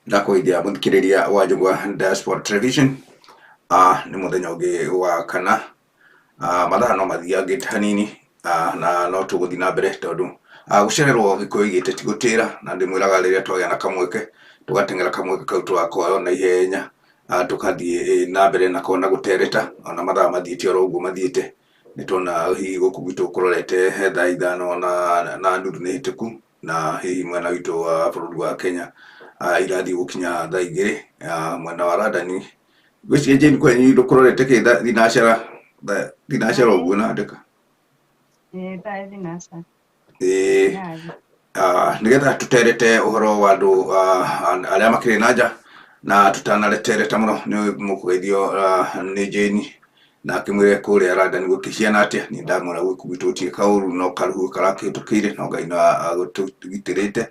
Ndakũgeithia mũthikĩrĩria wa Njũgũa Diaspora Television. Nĩ mũthenya ũngĩ wa kana, mathaa no mathiangĩte hanini na no tũgũthiĩ na mbere tondũ gũcererwo Gĩkũyũ oigĩte ti gũtĩra, na ndĩmwĩraga rĩrĩa twagĩa na kamweke tũgateng'era kamweke kau tũgakoya na ihenya tũkathiĩ na mbere nako na gũtereta ona mathaa mathiĩte oro ũguo mathiĩte. Nĩ tuona hihi gũkũ gwitũ kũrorete he thaa 5 na nuthu nĩ hĩtũku. Na hihi mwena witũ wa bũrũri wa Kenya irathiĩ gũkinya thaa 2, mwena wa London ngwĩciria Jane kwanyu ndũkũrorete kĩ thinacara thinacara ũguo na ndĩka. Ĩĩ, thaa thinacara. Ĩĩ, nĩgetha tũterete ũhoro wa andũ arĩa makĩrĩ na nja na tũtanaretereta mũno nĩ mũkũgeithio nĩ Jane na akĩmwĩre kũrĩa London gũkĩhiana atĩa. Niĩ ndamwĩra gũkũ gwitũ gũtirĩ kaũru no karũhuho karakĩhĩtũkĩire no Ngai no agũtũgitĩrĩte.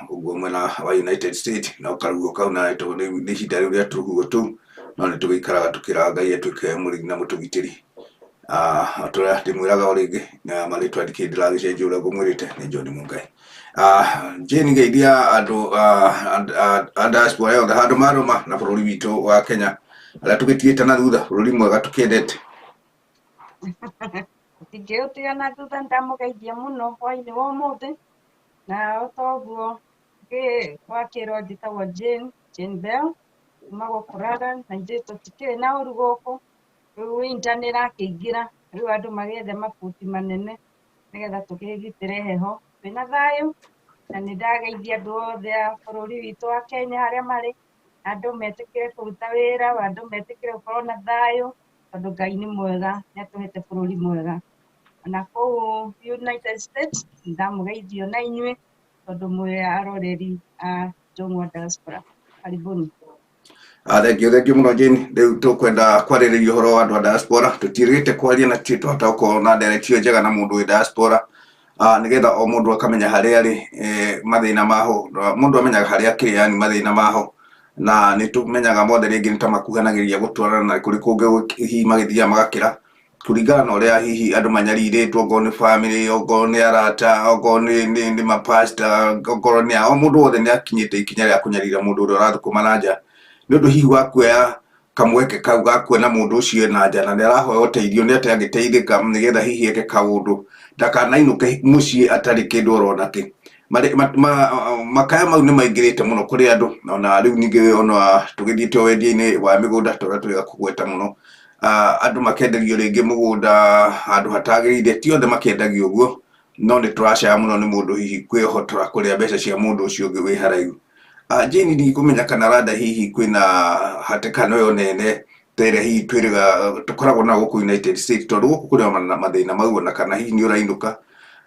Ũguo mwena wa United States no karũhuho kau na nĩ ihinda rĩu rĩa tũrũhuho tũu no nĩ tũgĩikaraga tũkĩraga Ngai atuĩke mũrĩithi na mũtũgitĩri. O ta ũrĩa ndĩmwĩraga o rĩngĩ na marĩtwa ndikĩrĩ ndĩragĩcenjia ũrĩa ngũmwĩrĩte nĩ John Mungai. Jane geithia andũ a diaspora yothe handũ marũma na bũrũri witũ wa Kenya arĩa tũgĩtigĩte na thutha, bũrũri mwega tũkĩendete. Tũtingĩũtiga na thutha, ndamũgeithia mũno hwainĩ wa ũmũthĩ, na o ta ũguo wakĩrwo njĩtagwo Jane, Jane Bell, kuma gũkũ London, na ithuĩ tũtikĩrĩ na ũru gũkũ, rĩu winter nĩ ĩrakĩingĩra, rĩu andũ magĩethe mabuti manene nĩgetha tũkĩgitĩre heho. Twĩna thayũ, na nĩ ndageithia andũ othe a bũrũri witũ wa Kenya harĩa marĩ, andũ metĩkĩre kũruta wĩra, andũ metĩkĩre gũkorwo na thayũ, tondũ Ngai nĩ mwega, nĩ atũhete bũrũri mwega. Ona kũu United States, nĩ ndamũgeithia ona inyuĩ, tondũ mwĩ aroreri a Njũng'wa Diaspora. Karibuni. Thengiũ thengiũ mũno Jane. Rĩu tũkwenda kwarĩrĩria ũhoro wa andũ a diaspora. Tũtiĩrĩgĩte kwaria na tũtirĩ twahota gũkorwo na ndereti ĩyo njega na mũndũ wĩ diaspora, nĩgetha o mũndũ akamenya harĩa arĩ, mathĩna maho. Mũndũ amenyaga harĩa akĩrĩ, yani mathĩna maho, na nĩ tũmenyaga mothe rĩngĩ nĩ ta makuhanagĩrĩria gũtwarana na kũrĩ kũngĩ hihi magĩthiaga magakĩra kũringana na ũrĩa hihi andũ manyarirĩtwo, okorwo nĩ family, okorwo nĩ arata, okorwo nĩ mapasta, okorwo nĩ o mũndũ wothe nĩ akinyĩte ikinya rĩa kũnyarira mũndũ ũrĩa ũrathũkũma na nja nĩ ũndũ hihi wa kuoya kamweke kau ga kuona mũndũ ũcio ena nja na nĩ arahoya ũteithio nĩ atĩ angĩteithĩka nĩgetha hihi eke kaũndũ ndakanainũke mũciĩ atarĩ kĩndũ orona kĩ. Makaya mau nĩ maingĩrĩte mũno kũrĩ andũ, ona rĩu ningĩ ona tũgĩthiĩte wendia-inĩ wa mĩgũnda tũrĩa tũrĩga kũgweta mũno, andũ makenderio rĩngĩ mũgũnda handũ hatagĩrĩire, ti othe makĩendagio ũguo, no nĩ tũracaya mũno nĩ mũndũ hihi kwĩhotora kũrĩa mbeca cia mũndũ ũcio ũngĩ wĩ haraihu. Jane, ndikũmenya kana Rwanda hihi kwĩna hatĩkano ĩyo nene ta ĩrĩa hihi twĩrĩga tũkoragwo nayo gũkũ United States, tondũ gũkũ kũrĩ ona mathĩna mau, ona kana hihi nĩ ũrainũka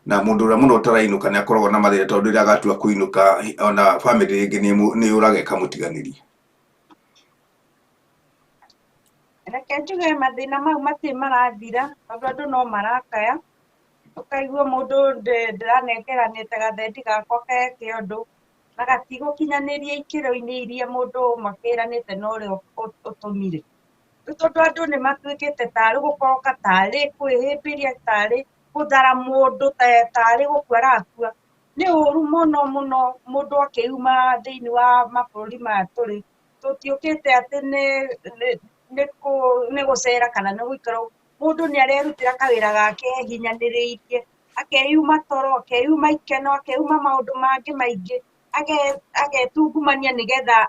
na mũndũ ũrĩa mũno ũtarainũka nĩ akoragwo na mathĩna tondũ rĩrĩa agatua kũinũka ona famĩlĩ rĩngĩ nĩ yũraga ĩkamũtiganĩria. Reke njuge mathĩna mau matirĩ marathira tondũ andũ no marakaya, ũkaigua mũndũ ndĩranengeranĩte gathendi gakwa keke ũndũ na gatigũkinyanĩria ikĩro-inĩ iria mũndũ makĩranĩte na ũrĩa ũtũmire. Rĩu tondũ andũ nĩ matuĩkĩte tarĩ gũkoroka, tarĩ kwĩhĩmbĩria, tarĩ gũthara mũndũ, tarĩ gũkua arakua. Nĩ ũru mũno mũno mũndũ akĩuma thĩinĩ wa mabũrũri maya tũrĩ. Tũtiũkĩte atĩ nĩ gũcera kana nĩ gũikara. Mũndũ nĩ arerutĩra kawĩra gake ehinyanĩrĩirie, akeyuma toro, akeyuma ikeno, akeyuma maũndũ mangĩ maingĩ, agetungumania nĩgetha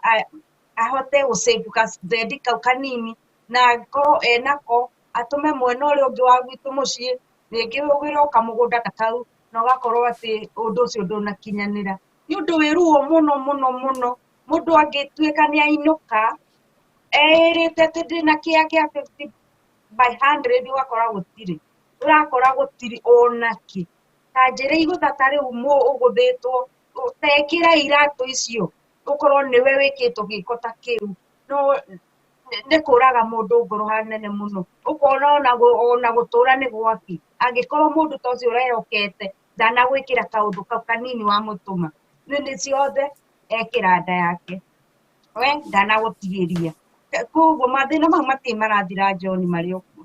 ahote gũ save gathendi kau kanini na akorwo enako atũme mwena ũrĩa ũngĩ wa gwitũ mũciĩ, rĩngĩ ũgĩre o kamũgũnda ta kau na ũgakorwo atĩ ũndũ ũcio ndũnakinyanĩra. Nĩ ũndũ wĩ ruo mũno mũno mũno mũndũ angĩtuĩka nĩ ainũka eĩrĩte atĩ ndĩna kĩa kĩa 50 by 100, ũgakora gũtirĩ, ũrakora gũtirĩ onakĩ. Ta njĩra igũtha ta rĩu ũgũthĩtwo, ta ĩkĩra iratũ icio ũkorwo nĩwe wĩkĩtwo gĩko ta kĩu, no nĩ kũraga mũndũ ngoro hanene mũno, ũkona ona gũtũra nĩ gwaki angĩkorwo mũndũ ta ũcio ũrehokete ndanagwĩkĩra kaũndũ kau kanini wamũtũma, nĩ ciothe ekĩra nda yake, we ndanagũtigĩria. Koguo mathĩna mau matirĩ marathira, John, marĩ o kuo.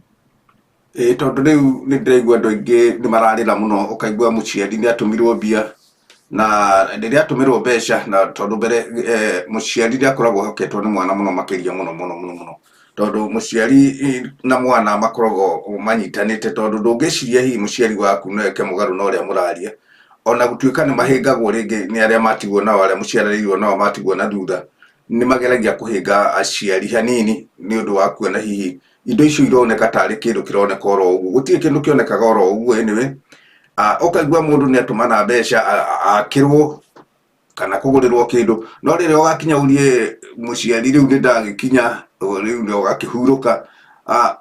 Ĩĩ, tondũ rĩu nĩ ndĩraigua andũ aingĩ nĩ mararĩra mũno, ũkaigua mũciari nĩ atũmirwo mbia Na rĩrĩa atũmĩrwo mbeca, na tondũ mbere mũciari nĩ akoragwo ehoketwo nĩ mwana mũno makĩria mũno mũno mũno mũno, tondũ mũciari na mwana makoragwo manyitanĩte, tondũ ndũngĩciria hihi mũciari waku no eke mũgarũ na ũrĩa mũraria, ona gũtuĩka nĩ mahĩngagwo rĩngĩ nĩ arĩa matigwo nao, arĩa mũciaranĩirwo nao matigwo na thutha, nĩ mageragia kũhĩnga aciari hanini nĩ ũndũ wa kuona hihi indo icio ironeka tarĩ kĩndũ kĩroneka oro ũguo. Gũtirĩ kĩndũ kĩonekaga oro ũguo anyway. Ũkaigua mũndũ nĩ atũmana mbeca akĩrwo kana kũgũrĩrwo kĩndũ, no rĩrĩa ũgakinya ũrie mũciari rĩu nĩ ndagĩkinya, rĩu nĩ ũgakĩhurũka.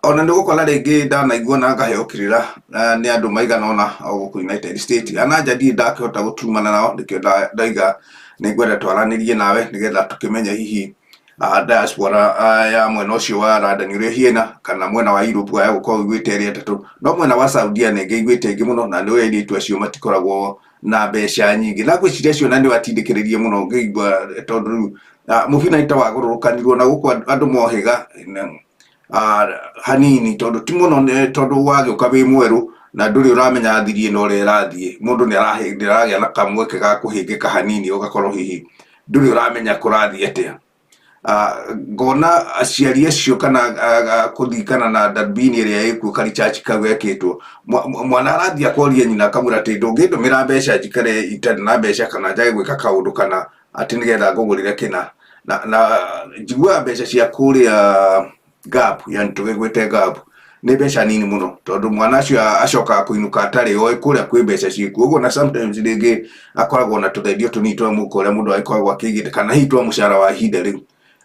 Ona nĩ ũgũkora rĩngĩ ndanaigua na ngaheo kĩrĩra nĩ andũ maigana ũna o gũkũ United States, ana nja ndirĩ ndakĩhota gũturumana nao, nĩkĩo ndaiga nĩ ngwenda twaranĩrie nawe nĩgetha tũkĩmenye hihi diaspora ya mwena ũcio wa London ũrĩa ĩhiana, kana mwena wa Europe waya gũkorwo ũiguĩte ĩrĩ ĩtatũ, no mwena wa Saudia nĩ ngĩiguĩte ĩngĩ mũno, na nĩ ũĩ airĩtu acio matikoragwo na mbeca nyingĩ, na ngwĩciria acio na nĩ watindĩkĩrĩrie mũno ngĩigua tondũ rĩu mũbira nĩ ta wagũrũrũkanirwo na gũkũ andũ mohĩga hanini, tondũ ti mũno, tondũ wagĩũka wĩ mwerũ na ndũrĩ ũramenya thiri ĩno ũrĩa ĩrathiĩ, mũndũ nĩ aragĩa na kamweke ga kũhĩngĩka hanini, ũgakorwo hihi ndũrĩ ũramenya kũrathiĩ atĩa. Ngona aciari acio kana kũringana na darubini ĩrĩa ĩkuo ka research kau gekĩtwo, mwana arathiĩ akoria nyina akamwĩra atĩ ndũngĩndũmĩra mbeca njikare itarĩ na mbeca kana njage gwĩka kaũndũ kana atĩ nĩgetha ngũgũrĩre kĩna. Na njiguaga mbeca cia kũrĩa gap, yani tũgĩgwĩte gap, nĩ mbeca nini mũno, tondũ mwana ũcio acokaga kũinũka atarĩ oĩ kũrĩa kwĩ mbeca ciĩkuo. Ũguo na sometimes rĩngĩ akoragwo na tũthendio tũnini twa mũhuko ũrĩa mũndũ agĩkoragwo akĩigĩte, kana hihi twa mũcara wa ihinda rĩu.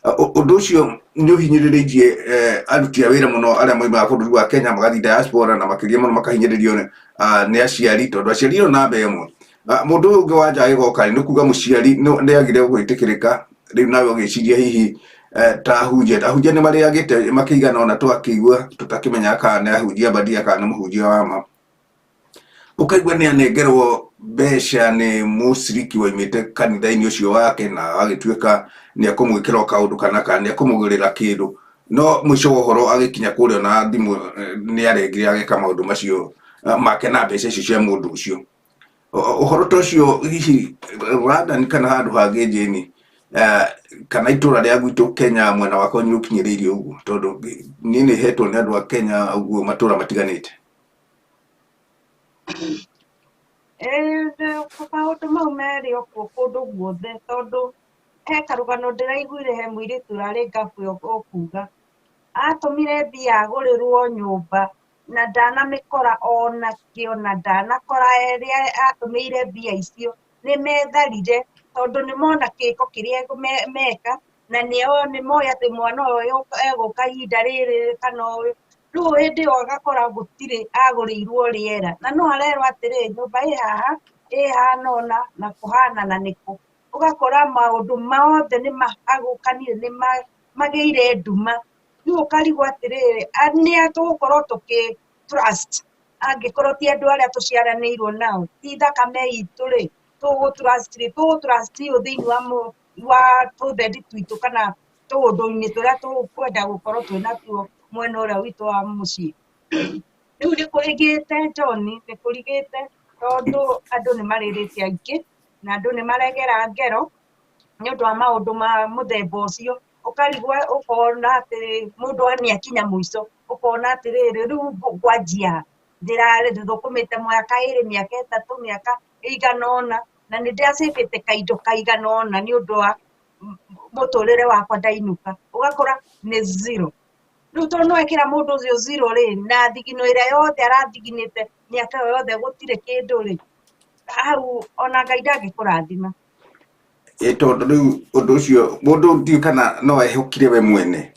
Ũndũ ũcio nĩ ũhinyĩrĩrĩtie aruti a wĩra mũno arĩa maumaga bũrũri wa Kenya magathiĩ diaspora, na makĩria mũno makahinyĩrĩrio nĩ aciari, tondũ aciari ĩyo namba ĩmwe. Mũndũ ũyũ ũngĩ wa nja agĩgoka nĩ kuga mũciari nĩ agire gwĩtĩkĩrĩka, rĩu nawe ũgĩciria hihi ta ahunjia, ahunjia nĩ marĩagĩte makĩigana ona twakĩigua tũtakĩmenyaga kana nĩ ahunjia bandia kana nĩ mũhunjia wa ma. Ũkaigua nĩ anengerwo mbeca nĩ mũciriki waumĩte kanitha-inĩ ũcio wake, na agĩtuĩka nĩ ekũmwĩkĩra o kaũndũ kana kana nĩ ekũmũgũrĩra kĩndũ, no mũico wa ũhoro agĩkinya kũrĩa ona thimũ nĩ arengire agĩka maũndũ macio make na mbeca icio cia mũndũ ũcio. Ũhoro ta ũcio hihi London kana handũ hangĩ Jane, kana itũra rĩa gwitũ Kenya mwena wakwa nĩ ũkinyĩrĩirie ũguo, tondũ niĩ nĩ hetwo nĩ andũ a Kenya ũguo matũra matiganĩte. Maũndũ mau merĩ o kuo kũndũ guothe, tondũ he karũgano ndĩraiguire he mũirĩtu ũrarĩ ngabu ũkuga, atũmire mbia agũrĩrwo nyũmba na ndanamĩkora ona kĩ, ona ndanakora ĩrĩa atũmĩire mbia icio, nĩ metharire tondũ nĩ mona gĩko kĩrĩa meka, na nĩ moĩ atĩ mwana ũyũ egũka ihinda rĩrĩ kana ũyũ. Rĩu hĩndĩ ĩyo agakora gũtirĩ agũrĩirwo rĩera, na no arerwo atĩrĩrĩ, nyũmba ĩ haha, ĩ hana ũna na kũhana na nĩkũ. Ũgakora maũndũ mothe nĩ mahagũkanire, nĩ magĩire nduma. Rĩu ũkarigwo atĩrĩrĩ, nĩa tũgũkorwo tũkĩ trust angĩkorwo ti andũ arĩa tũciaranĩirwo nao, ti thakame itũ rĩ, tũgũ trust rĩ, tũgũ trust ũ thĩinĩ wa tũthendi twitũ kana tũũndũ-inĩ tũrĩa tũkwenda gũkorwo twĩnatuo mwena ũrĩa witũ wa mũciĩ. Rĩu nĩ kũrigĩte John, nĩ kũrigĩte tondũ andũ nĩ marĩrĩte aingĩ na andũ nĩ maregera ngero nĩ ũndũ wa maũndũ ma mũthemba ũcio. Ũkarigwo ũkona atĩ mũndũ nĩ akinya mũico, ũkona atĩrĩrĩ, rĩu ngwanjia ha? Ndĩrathũkũmĩte mĩaka ĩrĩ, mĩaka ĩtatũ, mĩaka ĩigana ũna, na nĩ ndĩracĩbĩte kaindo kaigana ũna nĩ ũndũ wa mũtũrĩre wakwa ndainũka, ũgakora nĩ zero. Rĩu tondũ nĩ wekĩra mũndũ ũcio zero rĩ, na thigino ĩrĩa yothe arathiginĩte mĩaka ĩyo yothe gũtirĩ kĩndũ rĩ, hau ona Ngai ndangĩkũrathima. Ĩ tondũ rĩu ũndũ ũcio mũndũ ndiũĩ kana no ehokire we mwene,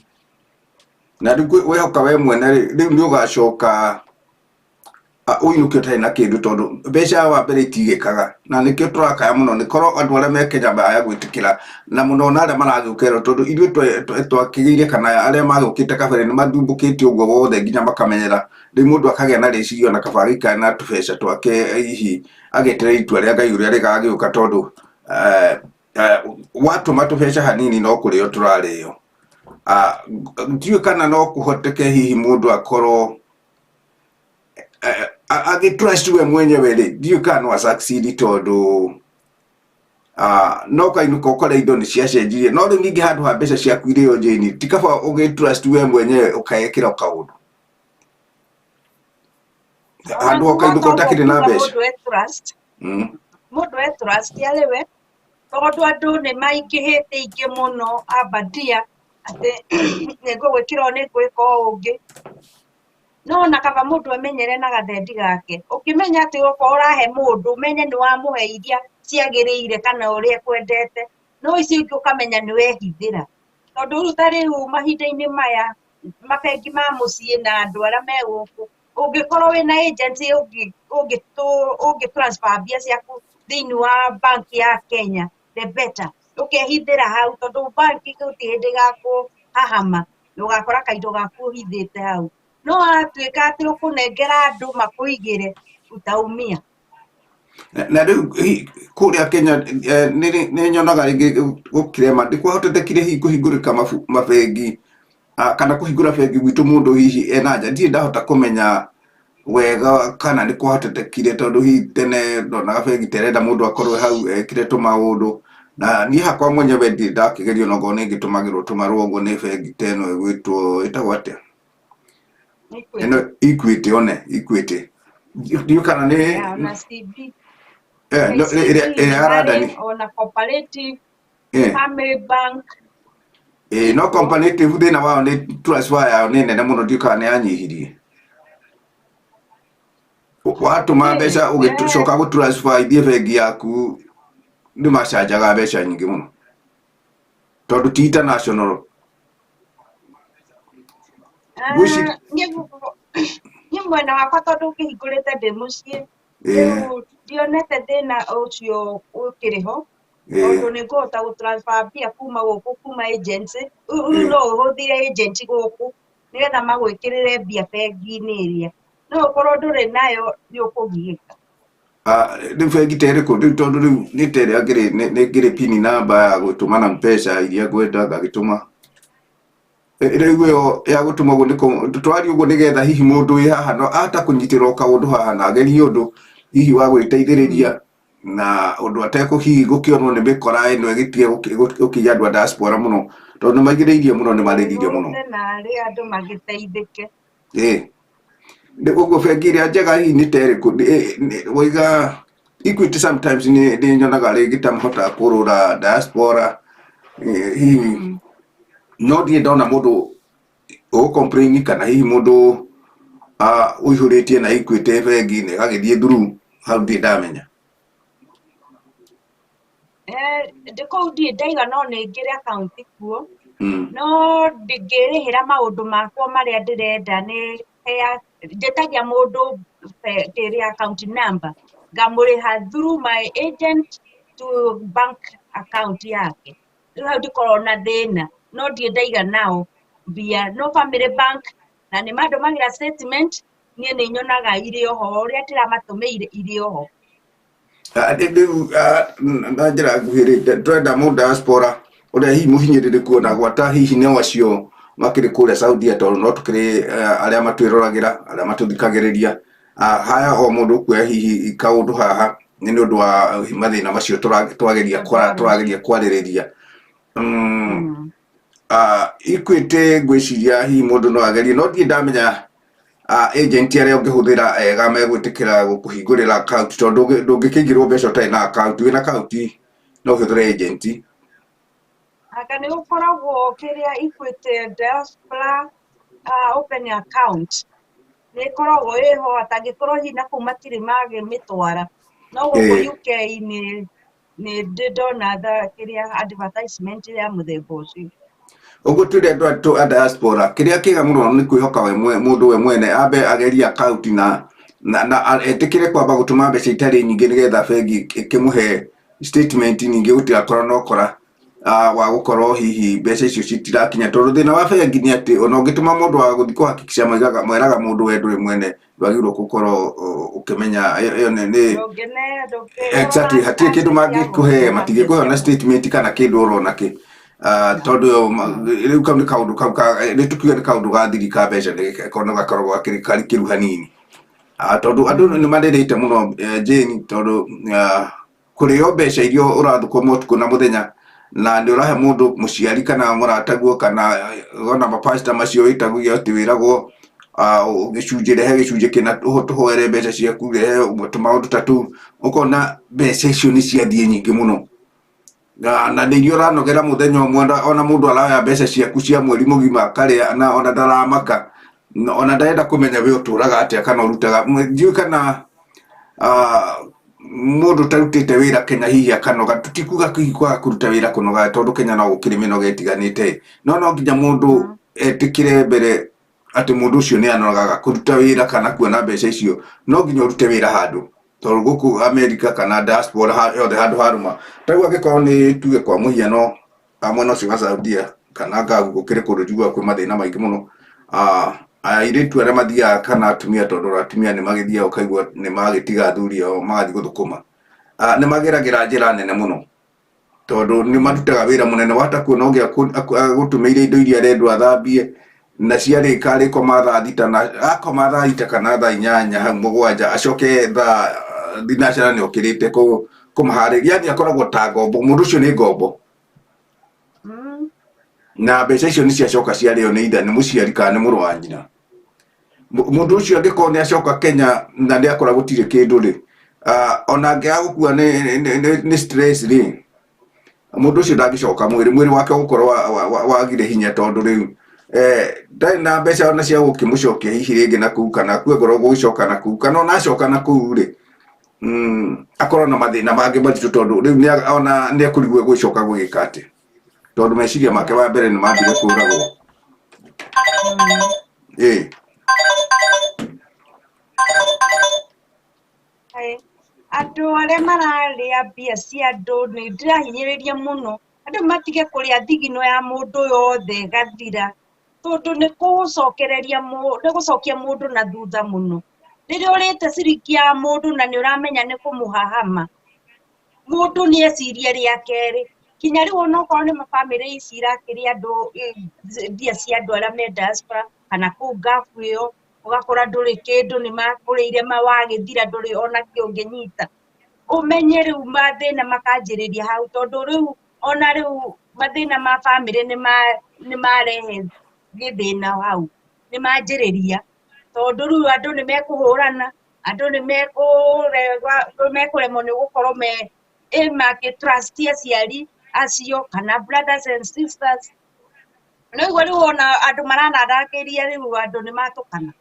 na rĩu wehoka we mwene rĩ, rĩu nĩ ũgacoka ũinũke ũtarĩ na kĩndũ, tondũ mbeca wa mbere itigĩkaga, na nĩkĩo tũrakaya mũno nĩ korwo andũ arĩa me Kenya maya gwĩtĩkĩra na mũno na arĩa maragĩũka tondũ ithuĩ twakĩgĩire kana arĩa magĩũkĩte kabere nĩ mathumbũkĩte ũguo wothe nginya makamenyera. Rĩu mũndũ akagĩa na rĩciria ona kaba agĩikare na tũbeca twake hihi agĩeterera itua rĩa Ngai ũrĩa rĩgagĩũka, tondũ watũma tũbeca hanini no kũrĩo tũrarĩo. Ndiũĩ kana no kũhoteke hihi mũndũ akorwo agĩ trust we mwenyewe rĩ, ndiũĩ kana no a succeed, tondũ No ũkainũka ũkore indo nĩ ciacenjirie, no rĩu ningĩ handũ ha mbeca ciaku irĩo Jane, ti kaba ũgĩ trust we mwenyewe ũkaekĩra kaũndũ Ona handũ ha ũkainũka wahota ũguo ũtakĩrĩ na kuga mbeca. mũndũ e trust, mũndũ e trust arĩ we, tondũ andũ nĩ maingĩhĩte aingĩ mũno ambandia atĩ nĩ ngũgwĩkĩra ũũ, nĩ ngwĩka ũũ ũngĩ. No ona kaba mũndũ emenyere na gathendi gake, ũkĩmenya atĩ okorwo ũrahe mũndũ ũmenye nĩ wamũhe iria ciagĩrĩire kana ũrĩa ekwendete, no icio ingĩ ũkamenya nĩ wehithĩra. Tondũ rĩu ta rĩu mahinda-inĩ maya mabengi ma mũciĩ na andũ arĩa me gũkũ, ũngĩkorwo wĩna agent ũngĩ transfer mbia ciaku thĩinĩ wa bank ya Kenya, the better. Ũkehithĩra hau tondũ banki gũtirĩ hĩndĩ ĩgakũhahama na ũgakora kaindo gaku ũhithĩte hau. No watuĩka atĩ ũkũnengera andũ makũigĩre, utaumia. Na rĩu kũrĩa Kenya nĩ nyonaga rĩngĩ gũkĩrema, nĩ kwahotekire hihi kũhingũrĩka mabengi kana kũhingũra bengi gwitũ mũndũ hihi ena nja, ndirĩ ndahota kũmenya wega kana nĩ kwahotekekire, tondũ hihi tene ndonaga bengi ta ĩrenda mũndũ akorwo hau ekĩre tũmaũndũ, na niĩ hakwa mwenyewe ndirĩ ndakĩgeria onokorwo nĩ ngĩtũmagĩrwo tũmarũa ũguo nĩ bengi ta ĩno ĩgwĩtwo, ĩtagwo atĩa? Ĩno Equity, one Equity, ndiũĩ kana nĩ Yeah, ona CB, no, KCB ĩrĩa nĩ ya marĩ, London. ona Cooperative, Family Bank. No Comparative thĩna wao nĩ transfer yao nĩ nene mũno, ndiũĩ kana nĩ yanyihirie. Watũma mbeca ũgĩcoka gũ transfer ithiĩ bengi yaku, nĩ macanjaga mbeca nyingĩ mũno tondũ ti international. Ngwĩciria Niĩ mwena wakwa tondũ ngĩhingũrĩte ndĩ mũciĩ, rĩu ndionete thĩna ũcio ũkĩrĩ ho, tondũ nĩ ngũhota gũ transfer mbia kuma gũkũ, kuma agency, rĩu no ũhũthĩre agent gũkũ nĩgetha magwĩkĩrĩre mbia bengi-inĩ ĩrĩa, no ũkorwo ndũrĩ nayo nĩ ũkũgiĩka. Rĩu bengi ta ĩrĩkũ rĩu, tondũ rĩu nĩ ta ĩrĩa ngĩrĩ nĩ ngĩrĩ pin number ya gũtũma na mbeca iria ngwenda ngagĩtũma. Rĩu ĩyo ya gũtũma ũguo nĩkũ twaria ũguo, nĩgetha hihi mũndũ wĩ haha no ahota kũnyitĩrwo kaũndũ haha na agerie ũndũ hihi wa gwĩteithĩrĩria na ũndũ atekũ hihi gũkĩonwo nĩ mĩkora ĩno ĩgĩtige gũkĩiya andũ a diaspora mũno, tondũ nĩ maigĩrĩirie mũno, nĩ marĩrire mũno. Ũte narĩ andũ magĩteithĩke. Ĩĩ. Nĩ ũguo bengi ĩrĩa njega hihi nĩ ta ĩrĩkũ? Waiga Equity sometimes nĩ nyonaga rĩngĩ ta mahotaga kũrũra diaspora, hihi no ndirĩ ndona mũndũ ũ complain kana hihi mũndũ ũihũrĩtie na Equity bengi na ĩgagĩthiĩ through, hau ndirĩ ndamenya. Ndĩ kũu ndirĩ ndaiga no nĩ ngĩrĩ akaunti kuo, no ndingĩrĩhĩra maũndũ makwa marĩa ndĩrenda nĩ njĩtagia mũndũ kĩrĩa account number, ngamũrĩha through my agent to bank account yake. Rĩu hau ndikoragwo na thĩna, no ndirĩ ndaiga nao mbia. No Family Bank na nĩ mandũmagĩra statement, niĩ nĩ nyonaga irĩ oho, ũrĩa ndĩramatũmĩire irĩ oho. Rĩu na njĩra nguhĩ rĩ, tũrenda mũndũ diaspora ũrĩa hihi mũhinyĩrĩrĩku ona gwata hihi nĩ acio makĩrĩ kũrĩa Saudia, tondũ no tũkĩrĩ arĩa matwĩroragĩra, arĩa matũthikagĩrĩria. Haya o mũndũ ũkuoya hihi kaũndũ haha nĩ ũndũ wa mathĩna macio twageria tũrageria kwarĩrĩria. Equity ngwĩciria hihi mũndũ no agerie, no ndirĩ ndamenya agent arĩa ũngĩhũthĩra ega megwĩtĩkĩra gũkũhingũrĩra account, tondũ ndũngĩkĩigĩrwo mbeca ũtarĩ na account. Wĩna account no ũhũthĩre agent. Anga nĩ gũkoragwo kĩrĩa Equity diaspora open account nĩ ĩkoragwo ĩho, atangĩkorwo hihi na kũu matirĩ magĩmĩtwara, no gũkũ UK nĩ ndĩ ndona kĩrĩa advertisement ya mũthemba ũcio. Ũguo twĩre andũ aitũ a diaspora, kĩrĩa kĩega mũno nĩ kwĩhoka we mũndũ we mwene, ambe agerie account na etĩkĩre kwamba gũtũma mbeca itarĩ nyingĩ nĩgetha bengi ĩkĩmũhe statement, ningĩ gũtigakorwo na ũkora wa gũkorwo hihi mbeca icio citirakinya, tondũ thĩna wa bengi nĩ atĩ ona ũngĩtũma mũndũ wa gũthiĩ kũhakikisha, moigaga mweraga mũndũ we ndũrĩ mwene, ndwagĩrĩirwo gũkorwo ũkĩmenya ĩyo nĩ exactly hatirĩ kĩndũ mangĩkũhe, matingĩkũhe ona statement kana kĩndũ orona kĩ. Tondũ rĩu kau nĩ kaũndũ kau nĩ tũkiuge nĩ kaũndũ ga thiri ka mbeca, nĩ kono gakoragwo gakĩrĩ karikĩru hanini. Tondũ andũ nĩ marĩrĩte mũno, Jane, tondũ Kũrĩo mbeca iria ũrathũkũma ũtukũ na mũthenya, na nĩ ũrahe mũndũ mũciari kana mũrataguo kana ona mapasta macio wĩtagwo atĩ wĩragwo gĩcunjĩ, rehe gĩcunjĩ kĩna tũhoere mbeca ciaku, rehe tũmaũndũ ta tũu, ũkona mbeca icio nĩ ciathiĩ nyingĩ mũno. Na nĩ iria ũranogera mũthenya ũmwe, ona mũndũ araya mbeca ciaku cia mweri mũgima akarĩa, na ona ndaramaka, ona ndarenda kũmenya we ũtũraga atĩa kana ũrutaga. Ndiũĩ kana mũndũ ũtarutĩte wĩra Kenya hihi akanoga, tũtikuga hihi kwaga kũruta wĩra kũnoga, tondũ Kenya no gũkĩrĩ mĩnoga ĩtiganĩte, no nginya mũndũ etĩkĩre mbere atĩ mũndũ ũcio nĩ anogaga kũruta wĩra kana kuona mbeca icio, no nginya ũrute wĩra handũ, tondũ gũkũ America kana diaspora yothe handũ harũma. Ta rĩu angĩkorwo nĩ tuge kwa mũhiano mwena ũcio wa Saudia kana Gulf, gũkĩrĩ kũndũ njiguaga kwĩ mathĩna maingĩ mũno. Airĩtu arĩa mathiaga kana atumia, tondũ atumia nĩ magĩthiaga ũkaigua nĩ magĩtiga athuri ao magathiĩ gũthũkũma, nĩ mageragĩra njĩra nene mũno, tondũ nĩ marutaga wĩra mũnene. Wahota kuona ũngĩ agũtũmĩire indo iria arendwo athambie, na ciarĩka arĩkoma thaa 6, na akoma thaa 6 kana thaa 8 hau 7, acoke thaa 6 nĩ okĩrĩte kũmaharĩria, yani akoragwo ta ngombo, mũndũ ũcio nĩ ngombo. Na mbeca icio nĩ ciacoka ciarĩo nĩ itha nĩ mũciari kana nĩ mũrũ wa nyina. Mũndũ ũcio angĩkorwo nĩ acoka Kenya na nĩ akora gũtirĩ kĩndũ rĩ, ona angĩaga gũkua nĩ stress rĩ, mũndũ ũcio ndangĩcoka mwĩrĩ wake ũgũkorwo wagire hinya, tondũ rĩu ndarĩ na mbeca ona cia gũkĩmũcokia hihi rĩngĩ na kũu, kana akue ngoro gũgĩcoka na kũu, kana ona acoka na kũu rĩ, akorwo na mathĩna mangĩ maritũ, tondũ rĩu ona nĩ ekũrigwo gũcoka gũgĩka atĩa, tondũ meciria make wa mbere nĩ mambire kũragwo. Ĩĩ. Andũ arĩa mararĩa mbia cia andũ, nĩ ndĩrahinyĩrĩria mũno andũ matige kũrĩa thigino ya mũndũ yothe ĩgathira, tondũ nĩ kũcokereria nĩ gũcokia mũndũ na thutha mũno. Rĩrĩa ũrĩte ciringi ya mũndũ na nĩ ũramenya nĩ kũmũhahama, mũndũ nĩ ecirie rĩa kerĩ. Kinya rĩu onokorwo nĩ mabamĩrĩ ici irakĩrĩa andũ mbia cia andũ arĩa me diaspora kana kũu ngabu ĩyo, ũgakora ndũrĩ kĩndũ, nĩ makũrĩire mawagĩthira, ndũrĩ ona kĩ ũngĩnyita. Ũmenye rĩu mathĩna makanjĩrĩria hau, tondũ rĩu ona rĩu mathĩna ma bamĩrĩ nĩ marehe gĩthĩna hau, nĩ manjĩrĩria, tondũ rĩu andũ nĩ mekũhũrana, andũ nĩ mekũremwo nĩ gũkorwo me makĩ trust aciari acio kana brothers and sisters. Nĩguo rĩu ona andũ maranaragĩria, rĩu andũ nĩ matũkana.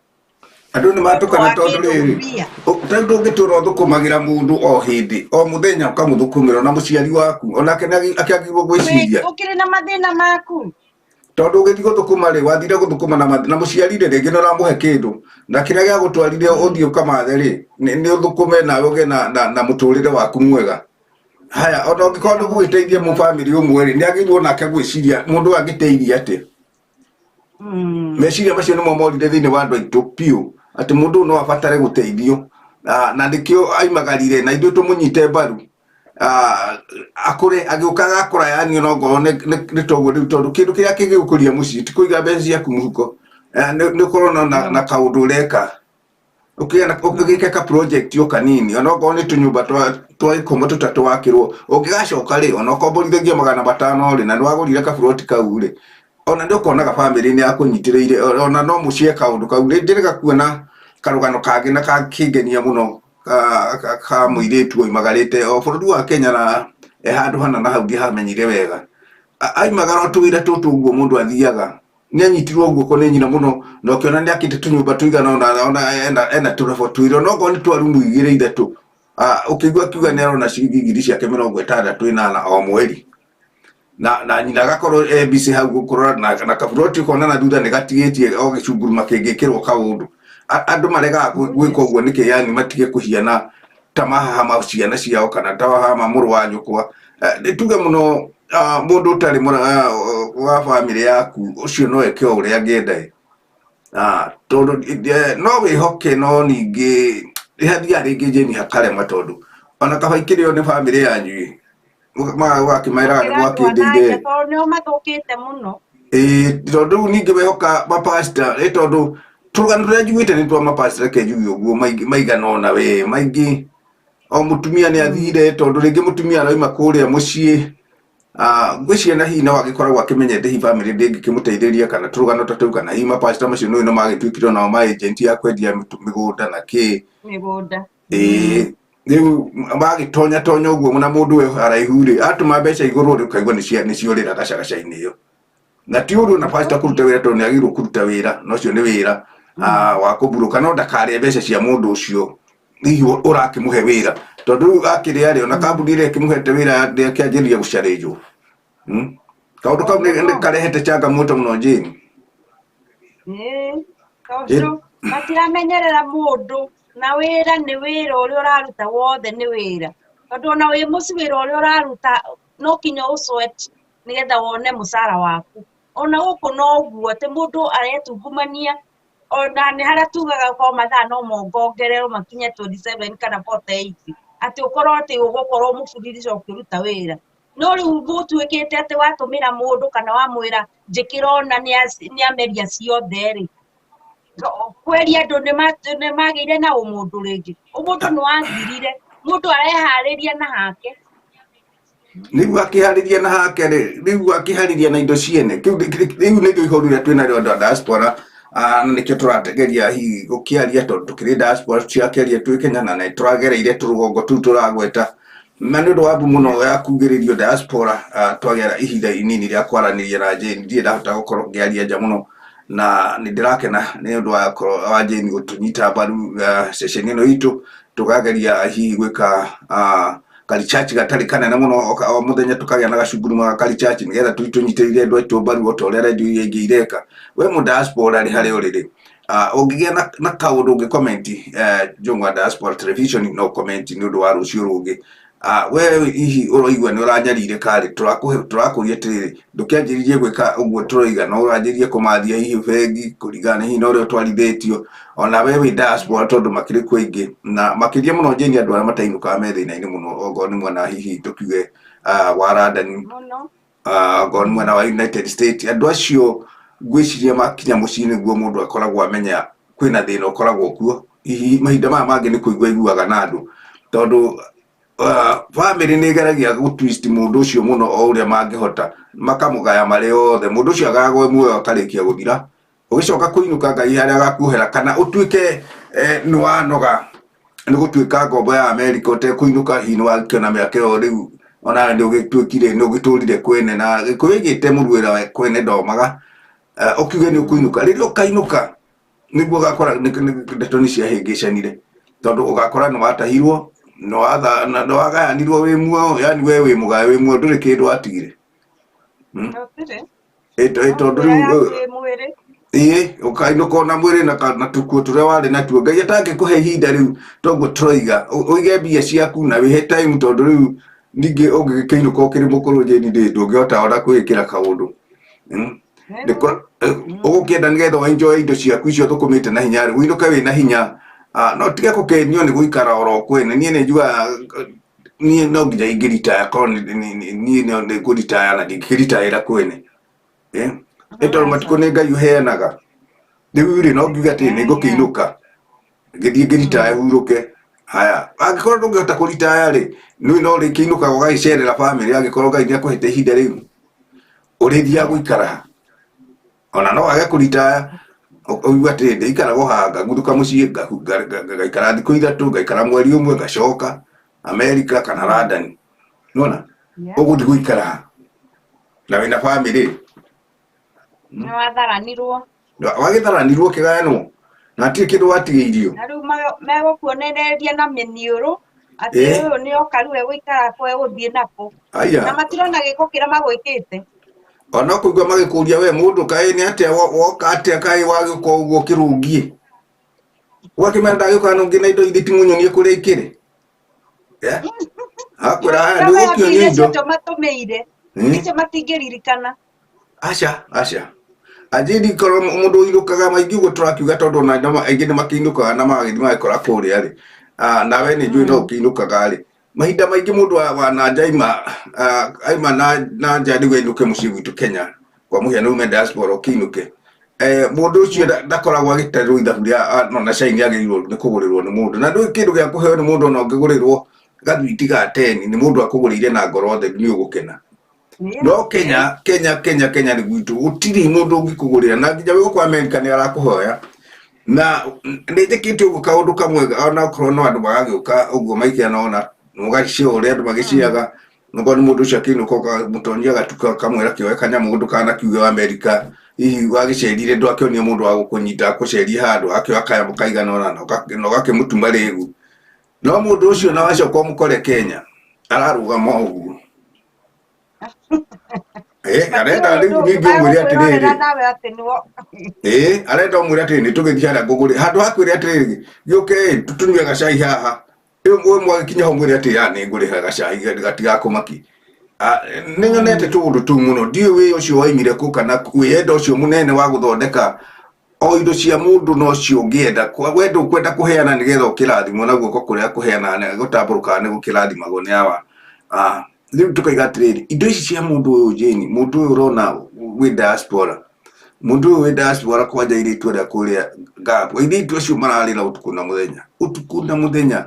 Andũ nĩ matũkana. Wa Tondũ kĩndũ rĩrĩ mbia. Tondũ ndũngĩtũra ũthũkũmagĩra mũndũ o hĩndĩ o mũthenya, ũkamũthũkũmĩra, ona mũciari waku onake nĩ akĩagĩrĩirwo gwĩciria. Ũkĩrĩ na mathĩna maku. Tondũ ũgĩthiĩ gũthũkũma rĩ, wathire gũthũkũma na mũciari rĩ, rĩngĩ nĩ ũramũhe kĩndũ, na kĩrĩa gĩagũtwarire ũthiĩ ũkamathe rĩ, nĩ ũthũkũme nawe ũgĩe na mũtũrĩre waku mwega. Haya, ona ũngĩkorwo nĩ gũgĩteithia mũbamĩrĩ ũmwe rĩ, nĩ agĩrĩirwo nake gwĩciria mũndũ ũyũ angĩteithia atĩa. Meciria macio nĩmo morire thĩinĩ wa andũ aitũ biũ, atĩ mũndũ ũyũ no abatare gũteithio, na nĩkĩo aimagarire na ithuĩ tũmũnyite mbaru, akũre agĩũkaga akũra, yani ona ongorwo nĩ toguo rĩu, tondũ kĩndũ kĩrĩa kĩngĩgũkũria mũciĩ ti kũiga mbeca ciaku mũhuko. Nĩ ũkorwo na kaũndũ ũreka, ũgĩke ka project o kanini, ona okorwo nĩ tũnyũmba twa ikomo tũtatũ wakĩrwo, ũngĩgacoka rĩ, ona ũkomborithagia 500 rĩ, na nĩ wagũrire kaburoti kau rĩ, ona nĩ ũkonaga bamĩrĩ nĩ yakũnyitĩrĩire, ona no mũcie kaũndũ kau. Nĩ njĩrĩga kuona karũgano kangĩ na kakĩngenia mũno ka mũirĩtu oimagarĩte o bũrũri wa Kenya, na e handũ hana na hau ndihamenyire wega. Aimagara o tũwĩra tũtũ ũguo mũndũ athiaga, nĩ anyitirwo guoko nĩ nyina mũno, na ũkĩona nĩ akĩte tũnyũmba tũigana ona ena tũrebo twĩrĩ, ona okorwo nĩ twa rumu igĩrĩ ithatũ. Ũkĩigua akiuga nĩ arona ciringi 68,000 o mweri, na nyina agakorwo e busy hau gũkũrora na kaburoti, ũkona na thutha nĩ gatigĩtie o gĩcunguruma kĩngĩkĩrwo kaũndũ. Andũ maregaga gwĩka ũguo nĩkĩ? Yani matige kũhiana ta mahahama ciana ciao kana ta mahahama mũrũ wa nyũkwa. Nĩ tuge mũno, mũndũ ũtarĩ wa bamĩrĩ yaku ũcio no eke o ũrĩa angĩenda ĩ. Tondũ no wĩhoke, no ningĩ nĩ hathiaga rĩngĩ njĩni hakarema, tondũ ona kaba ikĩrĩo nĩ bamĩrĩ yanyu ĩ, ũgakĩmeraga nĩ Gũkĩra andũ a mwakĩndĩire. nanja, tondũ nĩo mathũkĩte mũno. Ĩĩ, tondũ rĩu ningĩ wehoka mapasta ĩ, tondũ tũrũgano tũrĩa njiguĩte nĩ twa mapasta, reke njuge ũguo, maingĩ maigana ũna we maingĩ. O mũtumia nĩ athire tondũ rĩngĩ mũtumia arauma kũrĩa mũciĩ. Ngwĩciria na hihi no agĩkoragwo akĩmenyete hihi bamĩrĩ ndĩngĩkĩmũteithĩrĩria kana tũrũgano ta tũu, kana hihi mapasta macio nĩ no magĩtuĩkire onao ma agent ya kwendia mĩgũnda na kĩ. Mĩgũnda. Ĩĩ, rĩu magĩtonya tonya ũguo na mũndũ wĩ haraihu rĩ, atũma mbeca igũrũ rĩ, ũkaigua nĩ ciorĩra gacagaca-inĩ ĩyo. Na ti ũru na pastor kũruta wĩra tondũ nĩ agĩrĩirwo kũruta wĩra, na ũcio nĩ wĩra wa kũburũka, no ndakarĩe mbeca cia mũndũ ũcio hihi ũrakĩmũhe wĩra, tondũ rĩu akĩrĩa rĩ, ona kambuni ĩrĩa ĩkĩmũhete wĩra ndĩakĩanjĩrĩria gũcarĩnjwo. Kaũndũ kau nĩ karehete changamoto mũno, Jane. Ĩĩ, tondũ matiramenyerera mũndũ, na wĩra nĩ wĩra, ũrĩa ũraruta wothe nĩ wĩra, tondũ ona wĩ mũciĩ wĩra ũrĩa ũraruta no kinya ũ sweat nĩgetha wone mũcara waku. Ona gũkũ noguo, atĩ mũndũ aretungumania, ona nĩ harĩa tugaga korwo mathaa no mongongererwo makinye 27 kana 48, atĩ ũkorwo atĩ ũgũkorwo mũbundithio ũkĩruta wĩra. No rĩu gũtuĩkĩte atĩ watũmĩra mũndũ kana wamwĩra njĩkĩra ona nĩ ameria ciothe rĩ, kweri andũ nĩ magĩire na ũmũndũ rĩngĩ. Ũmũndũ nĩ wathirire, mũndũ areharĩria na hake. Rĩu akĩharĩria na hake rĩ, rĩu akĩharĩria na indo ciene. Rĩu nĩrĩo ihoru rĩrĩa twĩnarĩo andũ a diaspora. Na nĩkĩo tũrategeria hihi gũkĩaria, tondũ tũkĩrĩ diaspora, tũtirakĩaria twĩ Kenya, na nĩ tũragereire tũrũgongo tũu tũragweta, na nĩ ũndũ wa mbu mũno ya kugĩrĩrio diaspora. Twagĩa ihinda inini rĩa kwaranĩria na Jane, ndirĩ ndahota gũkorwo ngĩaria nja mũno, na nĩ ndĩrakena nĩ ũndũ wa wa Jane gũtũnyita mbaru ceceni ĩno itũ, tũkageria hihi gwĩka ka research gatarĩ kanene mũno. O mũthenya tũkagĩa na gacunguru ga ka research nĩgetha tũnyitĩrĩre andũ aitũ mbaru o ta ũrĩa radio iria ingĩ ireka. We mũ diaspora rĩ, harĩa ũrĩ rĩ, ũngĩgĩa na kaũndũ ũngĩ comment Njũng'wa Diaspora Television, no comment nĩ ũndũ wa rũciũ rũngĩ. We hihi ũroigua nĩ ũranyarirĩka rĩ, tũrakũria atĩrĩrĩ, ndũkĩanjĩrĩrie gwĩka ũguo tũroiga, no ũranjĩrĩrie kũmathia hihi bengi kũringana na hihi na ũrĩa ũtwarithĩtio, ona we wĩ diaspora, tondũ makĩrĩ kuo aingĩ, na makĩria mũno Jane, andũ arĩa matainũkaga me thĩna-inĩ mũno, okorwo nĩ mwena hihi tũkiuge wa London, mũno, okorwo nĩ mwena wa United States, andũ acio ngwĩciria makinya mũciĩ nĩguo mũndũ akoragwo amenya kwĩna thĩna ũkoragwo kuo. Hihi mahinda maya mangĩ nĩ kũigua aiguaga na andũ, tondũ bamĩrĩ nĩ ĩgeragia gũ twist mũndũ ũcio mũno o ũrĩa mangĩhota, makamũgaya marĩ othe. Mũndũ ũcio agayagwo muoyo akarĩkia gũthira, ũgĩcoka kũinũka Ngai harĩa agakuohera, kana ũtuĩke nĩ wanoga nĩ gũtuĩka ngombo ya Amerika ũtekũinũka. Hihi nĩ wakĩona mĩaka ĩyo rĩu onawe nĩ ũgĩtuĩkire nĩ ũgĩtũrire kwene, na Gĩkũyũ ĩgĩte mũruĩra kwene ndomaga. Ũkiuge nĩ ũkũinũka, rĩrĩa ũkainũka nĩguo ũgakora ndeto nĩ ciahĩngĩcanire, tondũ ũgakora nĩ watahirwo, nĩ wagayanirwo wĩ muoyo, yani we wĩ mũgaye wĩ muoyo, ndũrĩ kĩndũ watigire. Gũtirĩ. Ĩ tondũ No rĩu wĩ mwĩrĩ. Ĩĩ, ũkainũka ona mwĩrĩ na tũkuo tũrĩa warĩ natuo. Ngai atangĩkũhe ihinda rĩu, toguo tũroiga ũige mbia ciaku na wĩhe time, tondũ rĩu ningĩ ũngĩgĩkĩinũka ũkĩrĩ mũkũrũ, Jane, ndĩ ndũngĩhota ona kwĩĩkĩra kaũndũ. Ũgũkĩenda nĩgetha enjoy indo ciaku icio thũkũmĩte na hinya rĩ, ũinũke wĩna hinya. No tige gũkenio nĩ gũikara oro kwene. Niĩ nĩ njugaga niĩ no nginya ingĩritaya, korwo niĩ no nĩ ngũritaya, na ndingĩkĩritayĩra kwene. Ĩ tondũ matukũ nĩ Ngai ũheanaga. Rĩu rĩ, no ngiuge atĩ nĩ ngũkĩinũka ngĩthiĩ ngĩritaya hurũke. Haya, angĩkorwo ndũngĩhota kũritaya rĩ, nĩ no rĩkĩinũkaga ũgagĩcerera bamĩrĩ, angĩkorwo Ngai nĩ akũhete ihinda rĩu. Ũrĩthiaga gũikara ha? Ona no wage kũritaya, ũigue atĩrĩ, ndĩikaraga o haha, ngaguthũka mũciĩ, ngaikara thikũ 3, ngaikara mweri ũmwe, ngacoka Amerika kana London. Nona ũgũthiĩ gũikara ha na wĩna bamĩrĩ? Nĩ watharanirwo. Wagĩtharanirwo, kĩgayanwo, na hatirĩ kĩndũ watigĩirio. Na rĩu megũkuonereria na mĩniũrũ atĩ ũyũ nĩ oka, rĩu egũikara kũ, egũthiĩ nakũ? Aya. Na matirona gĩko kĩrĩa magwĩkĩte. Ona kũigua magĩkũria, we mũndũ kaĩ nĩ atĩa woka atĩa, kaĩ wagĩũka ũguo kĩrũngiĩ, ũgakĩmera ndagĩũka nũngĩ na indo ithi timunyonie kũrĩa ikĩrĩ. Akwĩra haya nĩ ũgũkĩonia iria indo ciothe matũmĩire icio matingĩririkana. Aca, aca, anjĩri korwo mũndũ ũinũkaga maingĩ ũguo tũrakiuga, tondũ ona andũ aingĩ nĩ makĩinũkaga na magagĩthiĩ magĩkora kũrĩa rĩ. Nawe nĩ njũĩ no ũkĩinũkaga rĩ, mahinda maingĩ mũndũ wa na nja aima aima na nja nĩguo ainũke mũciĩ gwitũ Kenya, kwa mũhiano ume diaspora ũkĩinũke, mũndũ ũcio ndakoragwo agĩterwo ithabu rĩa no na cai nĩ agĩrĩirwo nĩ kũgũrĩrwo nĩ mũndũ, na ndũĩ kĩndũ gĩa kũheo nĩ mũndũ ona ũngĩgũrĩrwo. Gathwiti ga teni nĩ mũndũ akũgũrĩire na ngoro theru nĩ ũgũkena. No Kenya, Kenya, Kenya, Kenya nĩ gwitũ gũtirĩ mũndũ ũngĩkũgũrĩra, na nginya wĩ gũkũ Amerika nĩ arakũhoya. Na nĩ njĩkĩte ũguo kaũndũ kamwe, ona okorwo no andũ magagĩũka ũguo maigana ũna, mũgacĩa ũrĩa andũ magĩciaga, okorwo nĩ mũndũ ũcio akĩinũka ũkamũtonyia gatuka ũkamwĩra kĩoe kanyamũ ndũkanakiuge wa Amerika, hihi wagĩcerire ndwakĩonire mũndũ wa gũkũnyita akũcerie handũ, akĩoya kanyamũ kaigana ũna na ũgakĩmũtuma rĩgu. No mũndũ ũcio na wacoka ũmũkore Kenya ararũgama ũguo. Eh, arenda rĩu ningĩ ũmwĩre atĩrĩrĩ, nawe atĩ nĩwo ĩĩ arenda ũmwĩre atĩrĩrĩ nĩ tũgĩthiĩ harĩa ngũgũrĩ handũ ha kwĩre atĩrĩrĩ gĩũke tũnyue gacai haha, rĩu we mwagĩkinya ho mwĩre atĩ ya nĩ ngũrĩha gacai gatigakũmakie. Ah, nĩ nyonete tũũndũ tũu mũno, ndiũĩ wĩ ũcio waimire kũ kana wĩyendo ũcio mũnene wa gũthondeka o indo cia mũndũ nocio ũngĩenda. We ndũkwenda kũheana nĩgetha ũkĩrathimwo na guoko kũrĩa kũheanaga nĩ gũtambũrũkaga nĩ gũkĩrathimagwo nĩ awa. Ah, rĩu tũkaiga atĩrĩrĩ, indo ici cia mũndũ ũyũ Jane, mũndũ ũyũ ũrona wĩ diaspora, mũndũ ũyũ wĩ diaspora kwanja airĩtu arĩa kũrĩa Gulf, airĩtu acio mararĩra ũtukũ na mũthenya, ũtukũ na mũthenya.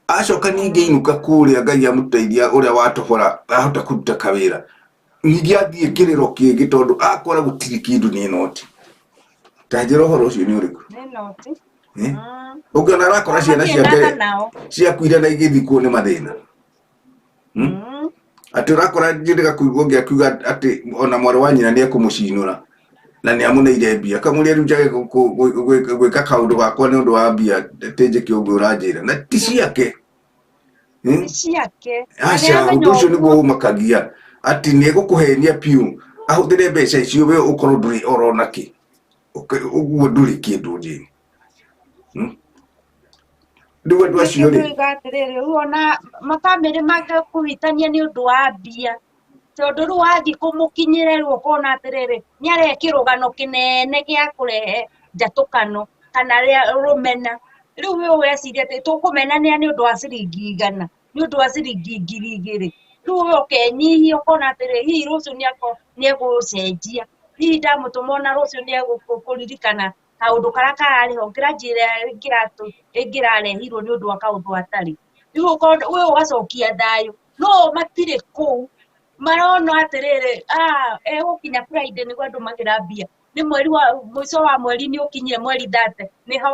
Acoka ningĩ ainũka kũrĩa Ngai amũteithia ũrĩa watobora ahota kũruta kawĩra, ningĩ athiĩ kĩrĩro kĩngĩ tondũ akora gũtirĩ kĩndũ nĩ noti. Ta njĩra ũhoro ũcio nĩ ũrĩkũ? Nĩ noti. Eh? Ũngĩona arakora ciana Matirĩ ciake na tha nao. ciakuire na igĩthikwo nĩ mathĩna. Atĩ ũrakora njĩrĩga kũigua ũngĩ akiuga atĩ ona mwarĩ wa nyina nĩ ekũmũcinũra na nĩ amũneire mbia, akamũria rĩu njage gwĩka kaũndũ gakwa nĩ ũndũ wa mbia tĩ njĩke ũguo ũranjĩra, na ti ciake. Ti ciake. Na Aca, nĩamenya ũndũ ũcio nĩguo ũguo. ũmakagia atĩ nĩ egũkũhenia biũ ahũthĩre mbeca icio we ũkorwo ndũrĩ orona kĩ, ũguo ndũrĩ kĩndũ Jane. Rĩu andũ acio rĩ, Nĩkĩo atĩrĩrĩ, rĩu ona mabamĩrĩ mangĩkũhitania nĩ ũndũ wa mbia, tondũ rĩu wathiĩ kũmũkinyĩra rĩu ũkona atĩrĩrĩ, nĩ arehe kĩrũgano kĩnene gĩa kũrehe njatũkano kana rĩa rũmena. Rĩu we ũreciria atĩ tũkũmenanĩra nĩ ũndũ wa ciringi 100, nĩ ũndũ wa ciringi 2000. Rĩu we ũkenyihia ũkona atĩrĩrĩ, hihi rũciũ nĩ egũcenjia, hihi ndamũtũma ona rũciũ nĩ egũkũririkana kaũndũ karĩa kararĩ ho, grudge ĩrĩa ĩngĩrarehirwo nĩ ũndũ wa kaũndũ gatarĩ. Rĩu ũkona we ũgacokia thayũ, no o matirĩ kũu, marona atĩrĩrĩ, ah, egũkinya Friday nĩguo andũmagĩra mbia, nĩ mweri wa mũico wa mweri nĩ ũkinyire mweri 30, nĩho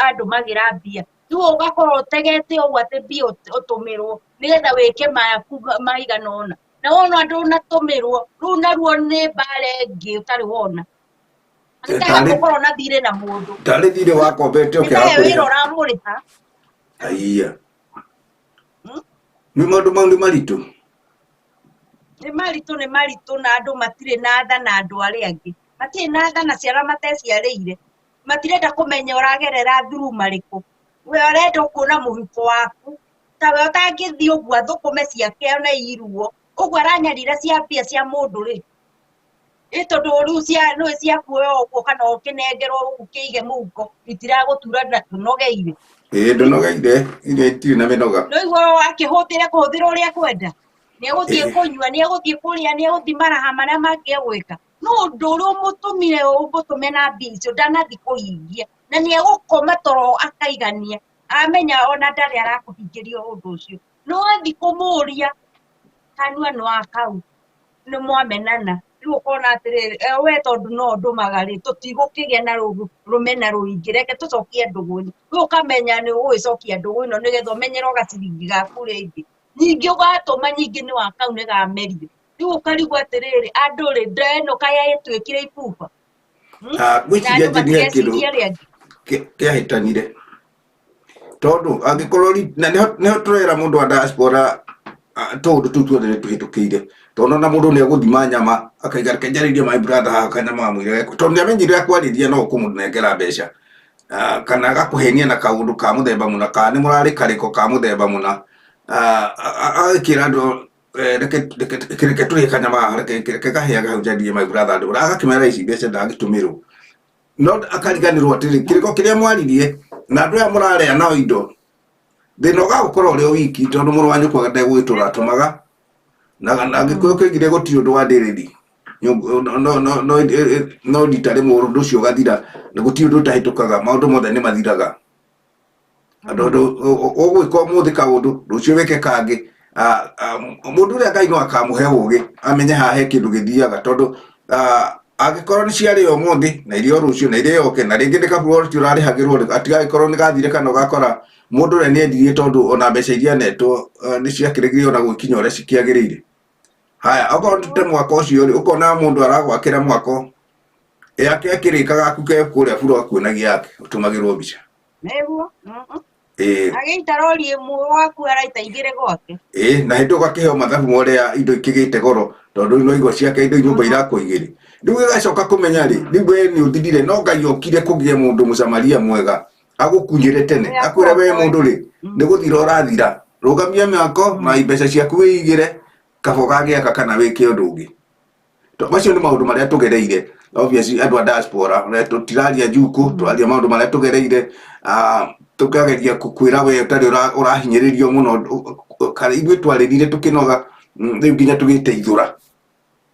andũmagĩra mbia. Rĩu ũgakorwo ũtegete ũguo atĩ mbia ũtũmĩrwo nĩgetha wĩke maku maigana ũna. Na wona ndũnatũmĩrwo, rĩu naruo nĩ mbara ĩngĩ ũtarĩ wona. Nĩ ta gũkorwo na thirĩ na mũndũ. Tarĩ thirĩ wakombete Nĩ ũkĩaga ta he wĩra kũrĩha. ũramũrĩha. Aiya. Nĩ maũndũ mau nĩ maritũ. Nĩ maritũ, nĩ maritũ, na andũ matirĩ na tha na andũ arĩa angĩ. Matirĩ na tha na ciana mateciarĩire. Matirenda kũmenya ũragerera through marĩkũ. We ũrenda kuona mũhuko waku. Tawe ũtangĩthiĩ ũguo athũkũme ciake ona iruo. Ũguo aranyarira cia mbia cia mũndũ rĩ. Ĩ tondũ rĩu cia nĩ ciakuoya ũguo kana ũkĩnengerwo ũkĩige mũhuko itiragũtura na ndũnogeire. Ĩĩ ndũnogeire, iria itirĩ na mĩnoga. Nĩũigua akĩhũthĩra kũhũthĩra ũrĩa akwenda. Nĩ egũthiĩ kũnyua, nĩ egũthiĩ kũrĩa, nĩ egũthiĩ maraha marĩa mangĩ egwĩka. No ũndũ ũrĩa ũmũtũmire ũmũtũme na mbia icio ndanathiĩ kũhingia. Na nĩ egũkoma toro akaigania. Amenya ona ndarĩ arakũhingĩria ũndũ ũcio. No wathiĩ kũmũria kanua nĩ wa kau. Nĩ mwamenana. Rĩu ũkona atĩrĩrĩ, we tondũ no ũndũmaga rĩ, tũtigũkĩgĩa na rũmena rũingĩ, reke tũcokie ndũgũ ĩno. Rĩu ũkamenya nĩ ũgũgĩcokia ndũgũ ĩno nĩgetha ũmenyere gaciringi gaku rĩngĩ. Ningĩ ũgatũma ningĩ nĩ wa kau nĩ gamerio. Rĩu ũkarigwo atĩrĩrĩ, andũ rĩ, nda ĩno kaĩ ĩtuĩkire ibuba? Ah, Na ngwĩciria andũ atĩ nĩ kĩndũ matireciria rĩangĩ. kĩahĩtanire. Tondũ angĩkorwo na nĩho tũrera mũndũ wa diaspora, tũũndũ tũu tuothe nĩ tũhĩtũkĩire. Tondũ ona mũndũ nĩ egũthima nyama akaiga reke njarĩrie my brother haha kanyama amwĩre geko. Tondũ nĩ amenyire akwarĩria no ũkũmũnengera mbeca. Kana agakũhenia na kaũndũ ka mũthemba mũna, kana nĩ mũrarĩ karĩko ka mũthemba mũna. Agakĩra andũ, reke tũrĩe kanyama haha, reke kahĩage hau njarĩrie my brother andũ. Agakĩmera ici mbeca ndangĩtũmĩrwo. No akariganĩrwo atĩrĩ, kĩrĩko kĩrĩa mwaririe na andũ aya mũrarĩa nao indo, thĩna ũgagũkora ũrĩ o wiki, tondũ mũrũ wa nyũkwa ndegũgĩtũra atũmaga. Na Gĩkũyũ kĩoigire gũtirĩ ũndũ wa ndĩrĩri. No rita rĩmwe ũndũ ũcio ũgathira, na gũtirĩ ũndũ ũtahĩtũkaga, maũndũ mothe nĩ mathiraga. Tondũ ũgwĩka ũmũthĩ kaũndũ, rũciũ wĩke kangĩ. Mũndũ ũrĩa Ngai no akamũhe ũgĩ amenye haha he kĩndũ gĩthiaga, tondũ angĩkorwo nĩ ciarĩo ũmũthĩ na irio rũciũ na iria yoke, na rĩngĩ nĩ kaburoti ũrarĩhagĩrwo, atigagĩkorwo nĩ gathire kana ũgakora mũndũ ũrĩa nĩ endirie, tondũ ona mbeca iria anetwo nĩ ciakĩrĩgire ona gwĩkinya ũrĩa cikĩagĩrĩire. Haya, okorwo nĩ ta mwako ũcio rĩ, ũkona mũndũ aragwakĩra mwako yake akĩrĩka gaku ke kũrĩa buro akuonagia yake ũtũmagĩrwo mbica. Nĩguo. Ĩĩ. Agĩita rori ĩmwe waku araita igĩrĩ gwake. Ĩĩ, na hĩndĩ ũgakĩheo mathabu ma ũrĩa indo ikĩgĩte goro, tondũ rĩu no igua ciake indo nyũmba irakwo igĩrĩ. Rĩu gĩgacoka kũmenya rĩ, rĩu we nĩ ũthirire, no Ngai okire kũgĩe mũndũ mũsamaria mwega agũkunyĩre tene, Ũrĩa akwĩre we akuokoe. mũndũ rĩ, nĩ gũthira ũrathira, rũgamia mĩako na mbeca ciaku wĩigĩre, kaba ũgagĩaka kana wĩke ũndũ ũngĩ. Macio nĩ maũndũ marĩa tũgereire, obviously andũ a diaspora, ũrĩa tũtiraria njuku, tũraria maũndũ marĩa tũgereire, tũkageria kwĩra we ũtarĩ ũrahinyĩrĩrio mũno, kana ithuĩ twarĩrire tũkĩnoga, rĩu nginya tũgĩteithũra,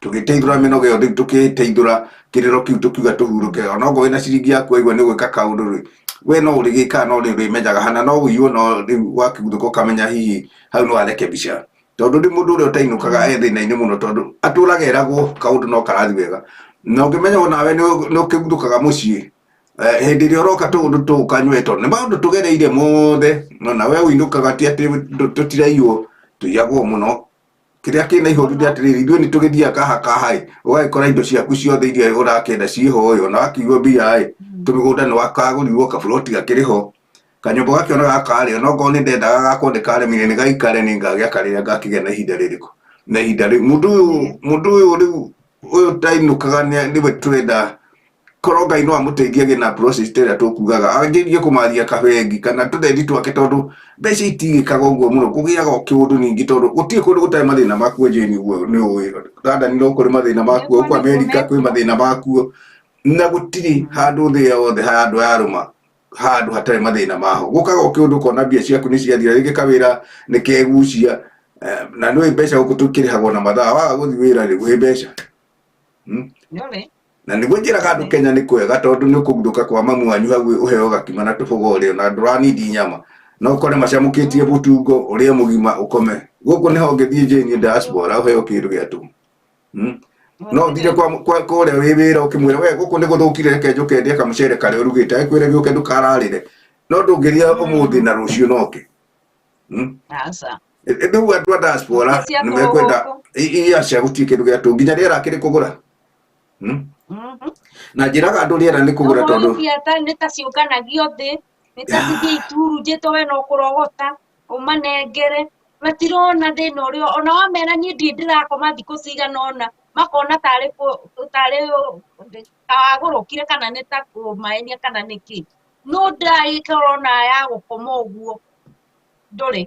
tũgĩteithũra mĩnoga ĩyo, rĩu tũgĩteithũra kĩrĩro kĩu, tũkiuga tũhurũke. Ona okorwo wĩna ciringi yaku waigua nĩ ũgwĩka kaũndũ rĩ, we no ũrĩgĩkaga, no nĩ ũrĩmenyaga hana no ũiywo, no rĩu wakĩguthũka ũkamenya hihi hau nĩ warekebisha, tondũ rĩu mũndũ ũrĩa ũtainũkaga e thĩna-inĩ mũno, tondũ atũraga eragwo kaũndũ no karathi wega, na ũngĩmenya onawe nĩ ũkĩguthũkaga mũciĩ hĩndĩ ĩrĩa ũroka tũũndũ tũũ kanyue, tondũ nĩ maũndũ tũgereire mothe, no nawe ũinũkaga ti atĩ tũtiraiywo, tũiyagwo mũno. Kĩrĩa kĩna ihoru nĩ atĩrĩrĩ, ithuĩ nĩ tũgĩthiaga kaha kaha ĩ, ũgagĩkora indo ciaku ciothe iria ũrakĩenda ciĩho ĩ, ona wakĩigua mbia ĩ, tũmĩgũnda nĩ wakagũrirwo, kaburoti gakĩrĩ ho, kanyũmba ũgakĩona gaka rĩ, onokorwo nĩ ndendaga gakwo nĩ karemire, nĩ gaikare, nĩ ngagĩaka rĩrĩa ngakĩgĩa na ihinda rĩrĩkũ na ihinda rĩu. Mũndũ ũyũ, mũndũ ũyũ rĩu ũyũ ũtainũkaga nĩwe tũrenda korwo Ngai no amũteithie agĩe na process ta ĩrĩa tũkugaga, anjĩrie kũmathia kabengi kana tũthendi twake, tondũ mbeca itigĩkaga ũguo mũno, kũgĩaga o kĩũndũ ningĩ, tondũ gũtirĩ kũndũ gũtarĩ mathĩna makuo. Jane, ũguo nĩ ũĩ London no kũrĩ mathĩna makuo, Nĩguo. gũkũ Nĩguo. America kwĩ Mekuo. mathĩna makuo, na gũtirĩ handũ thĩ yothe handũ yarũma handũ hatarĩ mathĩna maho. Gũkaga o kĩũndũ ũkona mbia ciaku nĩ ciathira, rĩngĩ kawĩra nĩ kegucia, na nĩũĩ mbeca gũkũ tũkĩrĩhagwo na mathaa, waga gũthiĩ wĩra rĩ, gwĩ mbeca. Nĩũrĩ. Na nĩguo njĩraga andũ Kenya nĩ kwega, tondũ nĩ ũkũguthũka kwa mamu wanyu hau ũheo gakima na tũboga ũrĩe, na ndũranindi nyama, no ũkore macamũkĩtie mũtungo ũrĩe mũgima ũkome. Gũkũ nĩho ũngĩthiĩ, Jane, diaspora, ũheo kĩndũ gĩa tũhũ. No ũthire kwa kũrĩa wĩ wĩra ũkĩmwĩra we gũkũ nĩ gũthũkire, reke njũke ndĩe kamũcere karĩa ũrugĩte, agĩkwĩre gĩũke ndũkararĩre, no ndũngĩrĩa ũmũthĩ na rũciũ noke. Aca. Rĩu andũ a diaspora Gũtirĩ cia nĩ mekwenda tũhũ gũkũ. Iria cia gũtirĩ kĩndũ gĩa tũhũ, nginya rĩera akĩrĩ kũgũra. Na njĩraga andũ rĩera nĩ kũgũra, tondũ mbia ta nĩ ta ciũnganagio thĩ, nĩ ta cithiĩ iturunjĩtwo, we no kũrogota ũmanengere, matirona thĩna ũrĩa ona wamera niĩ ndirĩ ndĩrakoma thikũ cigana ũna, makona tarĩ tarĩ kawagũrũkire kana nĩ ta kũmaenia kana nĩ kĩ, no ndagĩkorwo na ya gũkoma ũguo ndũrĩ.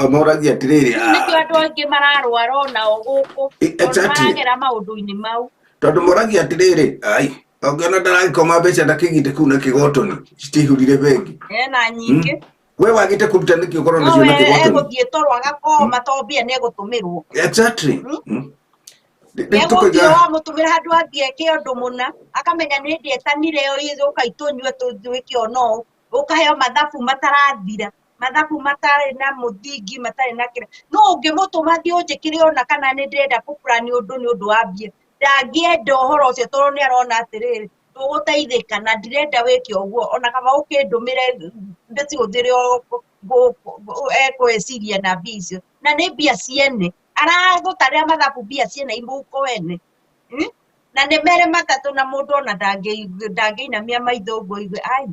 Moragia atĩrĩrĩ, Rĩu nĩkĩo andũ aingĩ mararwara onao gũkũ, tondũ maragera maũndũ-inĩ mau. Tondũ moragia atĩrĩrĩ, ai ũngĩona ndaragĩkoma, mbeca ndakĩigĩte kũu na kĩgotoni citihurire bengi. Ena nyingĩ. We wagĩte kũruta nĩkĩ ũkorwo no nacio we na kĩgotoni? Egũthiĩ toro agakoma, to mbia nĩ egũtũmĩrwo. Rĩu Nĩegũthiĩ tũkoiga wamũtũmĩra handũ athiĩ eke ũndũ mũna, akamenya nĩ ndĩetanire ũka itũnyue tũtwĩke ona ũũ, ũkaheo mathabu matarathira, mathabu matarĩ na mũthingi, matarĩ na kĩra. No ũngĩmũtũma thiĩ ũnjĩkĩre ona kana nĩ ndĩrenda kũplan ũndũ nĩ ũndũ wa mbia, ndangĩenda ũhoro ũcio, tondũ nĩ arona atĩrĩrĩ, ndũgũteithĩka na ndirenda wĩke ũguo, ona kaba ũkĩndũmĩre ndĩcihũthĩre o ekwĩciria na mbia icio, na nĩ mbia ciene aragũtarĩra mathabu, mbia ciene imũhuko wene. Na nĩ mere matatũ, na mũndũ ona ndangĩinamia maitho ũguo aigue ai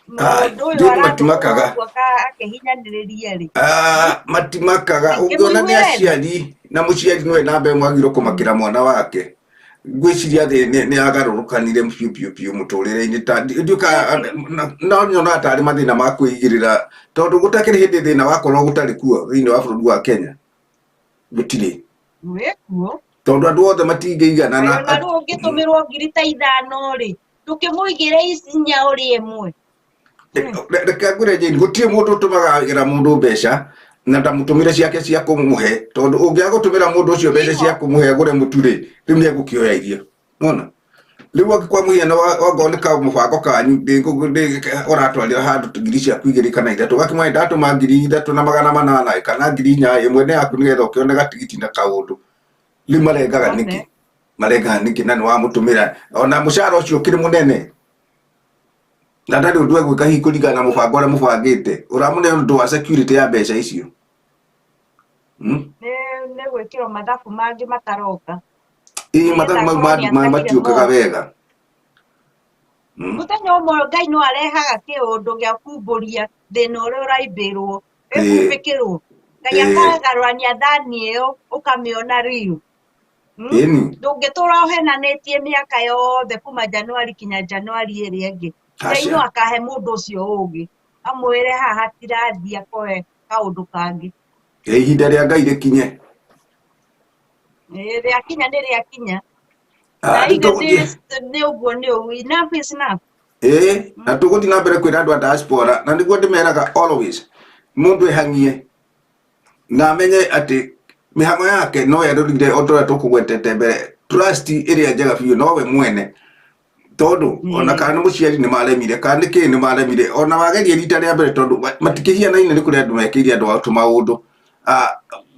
mũndũ ũyũ Jane, arathũkũma matimakaga. ũguo akĩhinyanĩrĩria rĩ. Ah, matimakaga. Ũngĩona nĩ Ndingĩmũiguĩra tha. Aciari na mũciari nĩwe namba ĩmwe agĩrĩirwo kũmakĩra mwana wake. Ngwĩciria thĩ nĩ yagarũrũkanire biũ biũ biũ mũtũrĩre-inĩ, ta ndiũĩ no nyonaga tarĩ mathĩna ma kwĩigĩrĩra, tondũ gũtakĩrĩ hĩndĩ thĩna wakorwo gũtarĩ kuo thĩinĩ wa bũrũri wa Kenya, gũtirĩ. Wĩkuo. Tondũ andũ othe matingĩiganana. Kaĩ ona rĩu ũngĩtũmĩrwo 5000 rĩ, ndũkĩmũigĩre inya ũrĩe ĩmwe. Reke ngwĩre, Jane, gũtirĩ mũndũ ũtũmagĩra mũndũ mbeca na ndamũtũmĩre ciake cia kũmũhe, tondũ ũngĩaga gũtũmĩra mũndũ ũcio mbeca cia kũmũhe agũre mũtu rĩ, rĩu nĩ egũkĩoya irio nona. Rĩu angĩkorwo mũhiano wangorwo nĩ kamũbango kanyu ũratwarĩra handũ ngiri ciaku igĩrĩ kana ithatũ, ũgakĩmwĩra ndatũma 3800 kana 4000, ĩmwe nĩ yaku nĩgetha ũkĩone gatigiti na kaũndũ. Rĩu marengaga nĩkĩ? Marengaga nĩkĩ na nĩ wamũtũmĩra ona mũcara ũcio ũkĩrĩ mũnene na ndarĩ ũndũ egwĩka hihi kũringana na mũbango ũrĩa mũbangĩte, ũramũne ũndũ wa security ya mbeca icio. Nĩ gwĩkĩrwo mathabu mangĩ mataroka. Ĩĩ, Nĩgetha mathabu mau akorwo nĩ atahire matiũkaga more. wega. Mũthenya ũmwe Ngai no arehaga kĩũndũ gĩa kumbũria thĩna ũrĩa ũraimbĩrwo, ĩkumbĩkĩrwo. Ngai akagarũrania thani ĩyo ũkamĩona real. Ĩni. Ndũngĩtũra ũhenanĩtie mĩaka yothe kuma January kinya January ĩrĩa ĩngĩ. Ngai Aca. no akahe mũndũ ũcio ũgĩ, amwĩre haha hatirathiĩ akoe kaũndũ kangĩ. Ĩ, ihinda rĩa Ngai rĩkinye. Ĩ, rĩakinya nĩ rĩakinya. Ah, Na rĩu ithe nĩ ũguo nĩ ũguo, enough is enough. Ĩĩ, na tũgũthiĩ na mbere kwĩra andũ a diaspora, na nĩguo ndĩmeraga always, mũndũ ehang'ie na amenye atĩ mĩhang'o yake no erorire o ta ũrĩa tũkũgwetete mbere, trust ĩrĩa njega biũ nowe mwene, tondũ ona kana nĩ mũciari nĩ maremire kana nĩ kĩĩ nĩ maremire, ona wageria rita rĩa mbere, tondũ matikĩhianaine, nĩ kũrĩ andũ mekĩire andũ ao tũmaũndũ. Ah,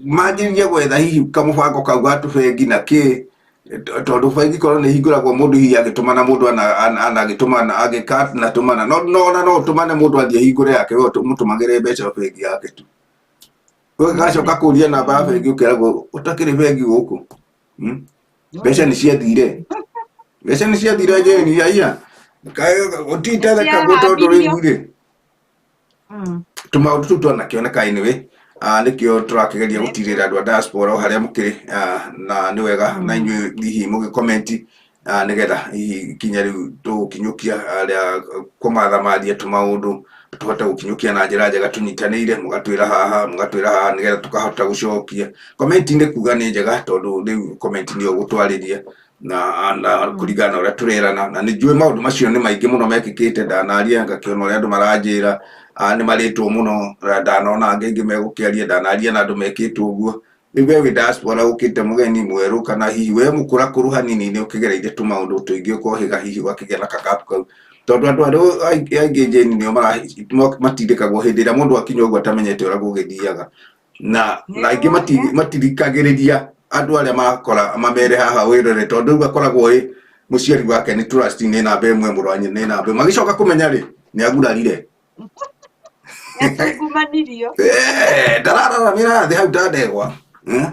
manjĩrĩrie gwetha hihi kamũbango kau ga tũbengi na kĩ, tondũ bengi korwo nĩ hingũragwo mũndũ hihi agĩtũmana mũndũ anagĩtũmana agĩka na tũmana no no ona no ũtũmane mũndũ athiĩ ahingũre yake, we ũmũtũmagĩre mbeca bengi yake tu, ũgacoka kũria namba ya bengi ũkeragwo ũtakĩrĩ bengi gũkũ. Mbeca nĩ ciathire, mbeca nĩ ciathire Jane, aiya ũtitethekagwo tondũ rĩu rĩ tũmaũndũ tũu twanakĩoneka. Anyway, nĩkĩo tũrakĩgeria gũtirĩra andũ a diaspora o harĩa mũkĩrĩ, na nĩ wega na inyuĩ hihi mũgĩkomenti, nĩgetha hihi kinya rĩu tũgũkinyũkia arĩa kũmathamathia tũmaũndũ tũhote gũkinyũkia na njĩra njega tũnyitanĩire, mũgatwĩra haha, mũgatwĩra haha, nĩgetha tũkahota gũcokia comment. Nĩ kuga nĩ njega tondũ rĩu comment nĩyo gũtwarĩria na kũringana na ũrĩa tũrerana, na nĩ njũĩ maũndũ macio nĩ maingĩ mũno mekĩkĩte. Ndanaria ngakĩona ũrĩa andũ maranjĩra, nĩ marĩtwo mũno, na ndanona angĩ aingĩ megũkĩaria, ndanaria na andũ mekĩtwo ũguo. Rĩu we wĩ diaspora ũkĩte mũgeni mwerũ kana hihi we mũkũrakũrũ hanini, nĩ ũkĩgereire tũmaũndũ tũingĩ ũkohĩga hihi ũgakĩgĩa na kagapu kau, tondũ andũ arĩa aingĩ Jane nĩo matindĩkagwo hĩndĩ ĩrĩa mũndũ akinya ũguo atamenyete ũrĩa gũgĩthiaga, na aingĩ matirikagĩrĩria andũ arĩa makora mamere haha wĩrore, tondũ rĩu akoragwo ĩ mũciari wake nĩ trust nĩ namba ĩmwe, mũrũ wa nyina nĩ namba ĩmwe, agĩcoka kũmenya rĩ nĩ agurarire. Yatungumanirio. Eh, ndarararamĩra thĩ hau ta ndegwa. Eh?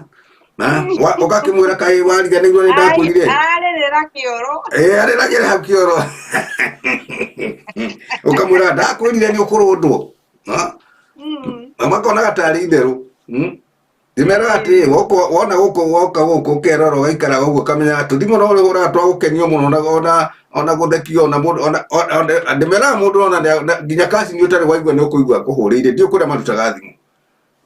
Na, ũgakĩmwĩra kaĩ wariganĩirwo nĩ ndakwĩrire. Arĩrĩra kĩoro. Eh, arĩragĩra hau kĩoro, ũkamwĩra ndakwĩrire nĩ ũkũrũndwo. Ha? Na makonaga tarĩ itherũ. Ndĩmeraga atĩrĩ, wona gũkũ woka gũkũ ũkerora ũgaikara ũguo ũkamenya tũthimũ no ũrĩhũraga twa gũkenio mũno na ona gũthekio ona mũndũ ona ndĩmeraga mũndũ ona nginya kacini ũtarĩ waigua nĩ ũkũigua akũhũrĩire, ndiũ kũrĩa marutaga thimũ,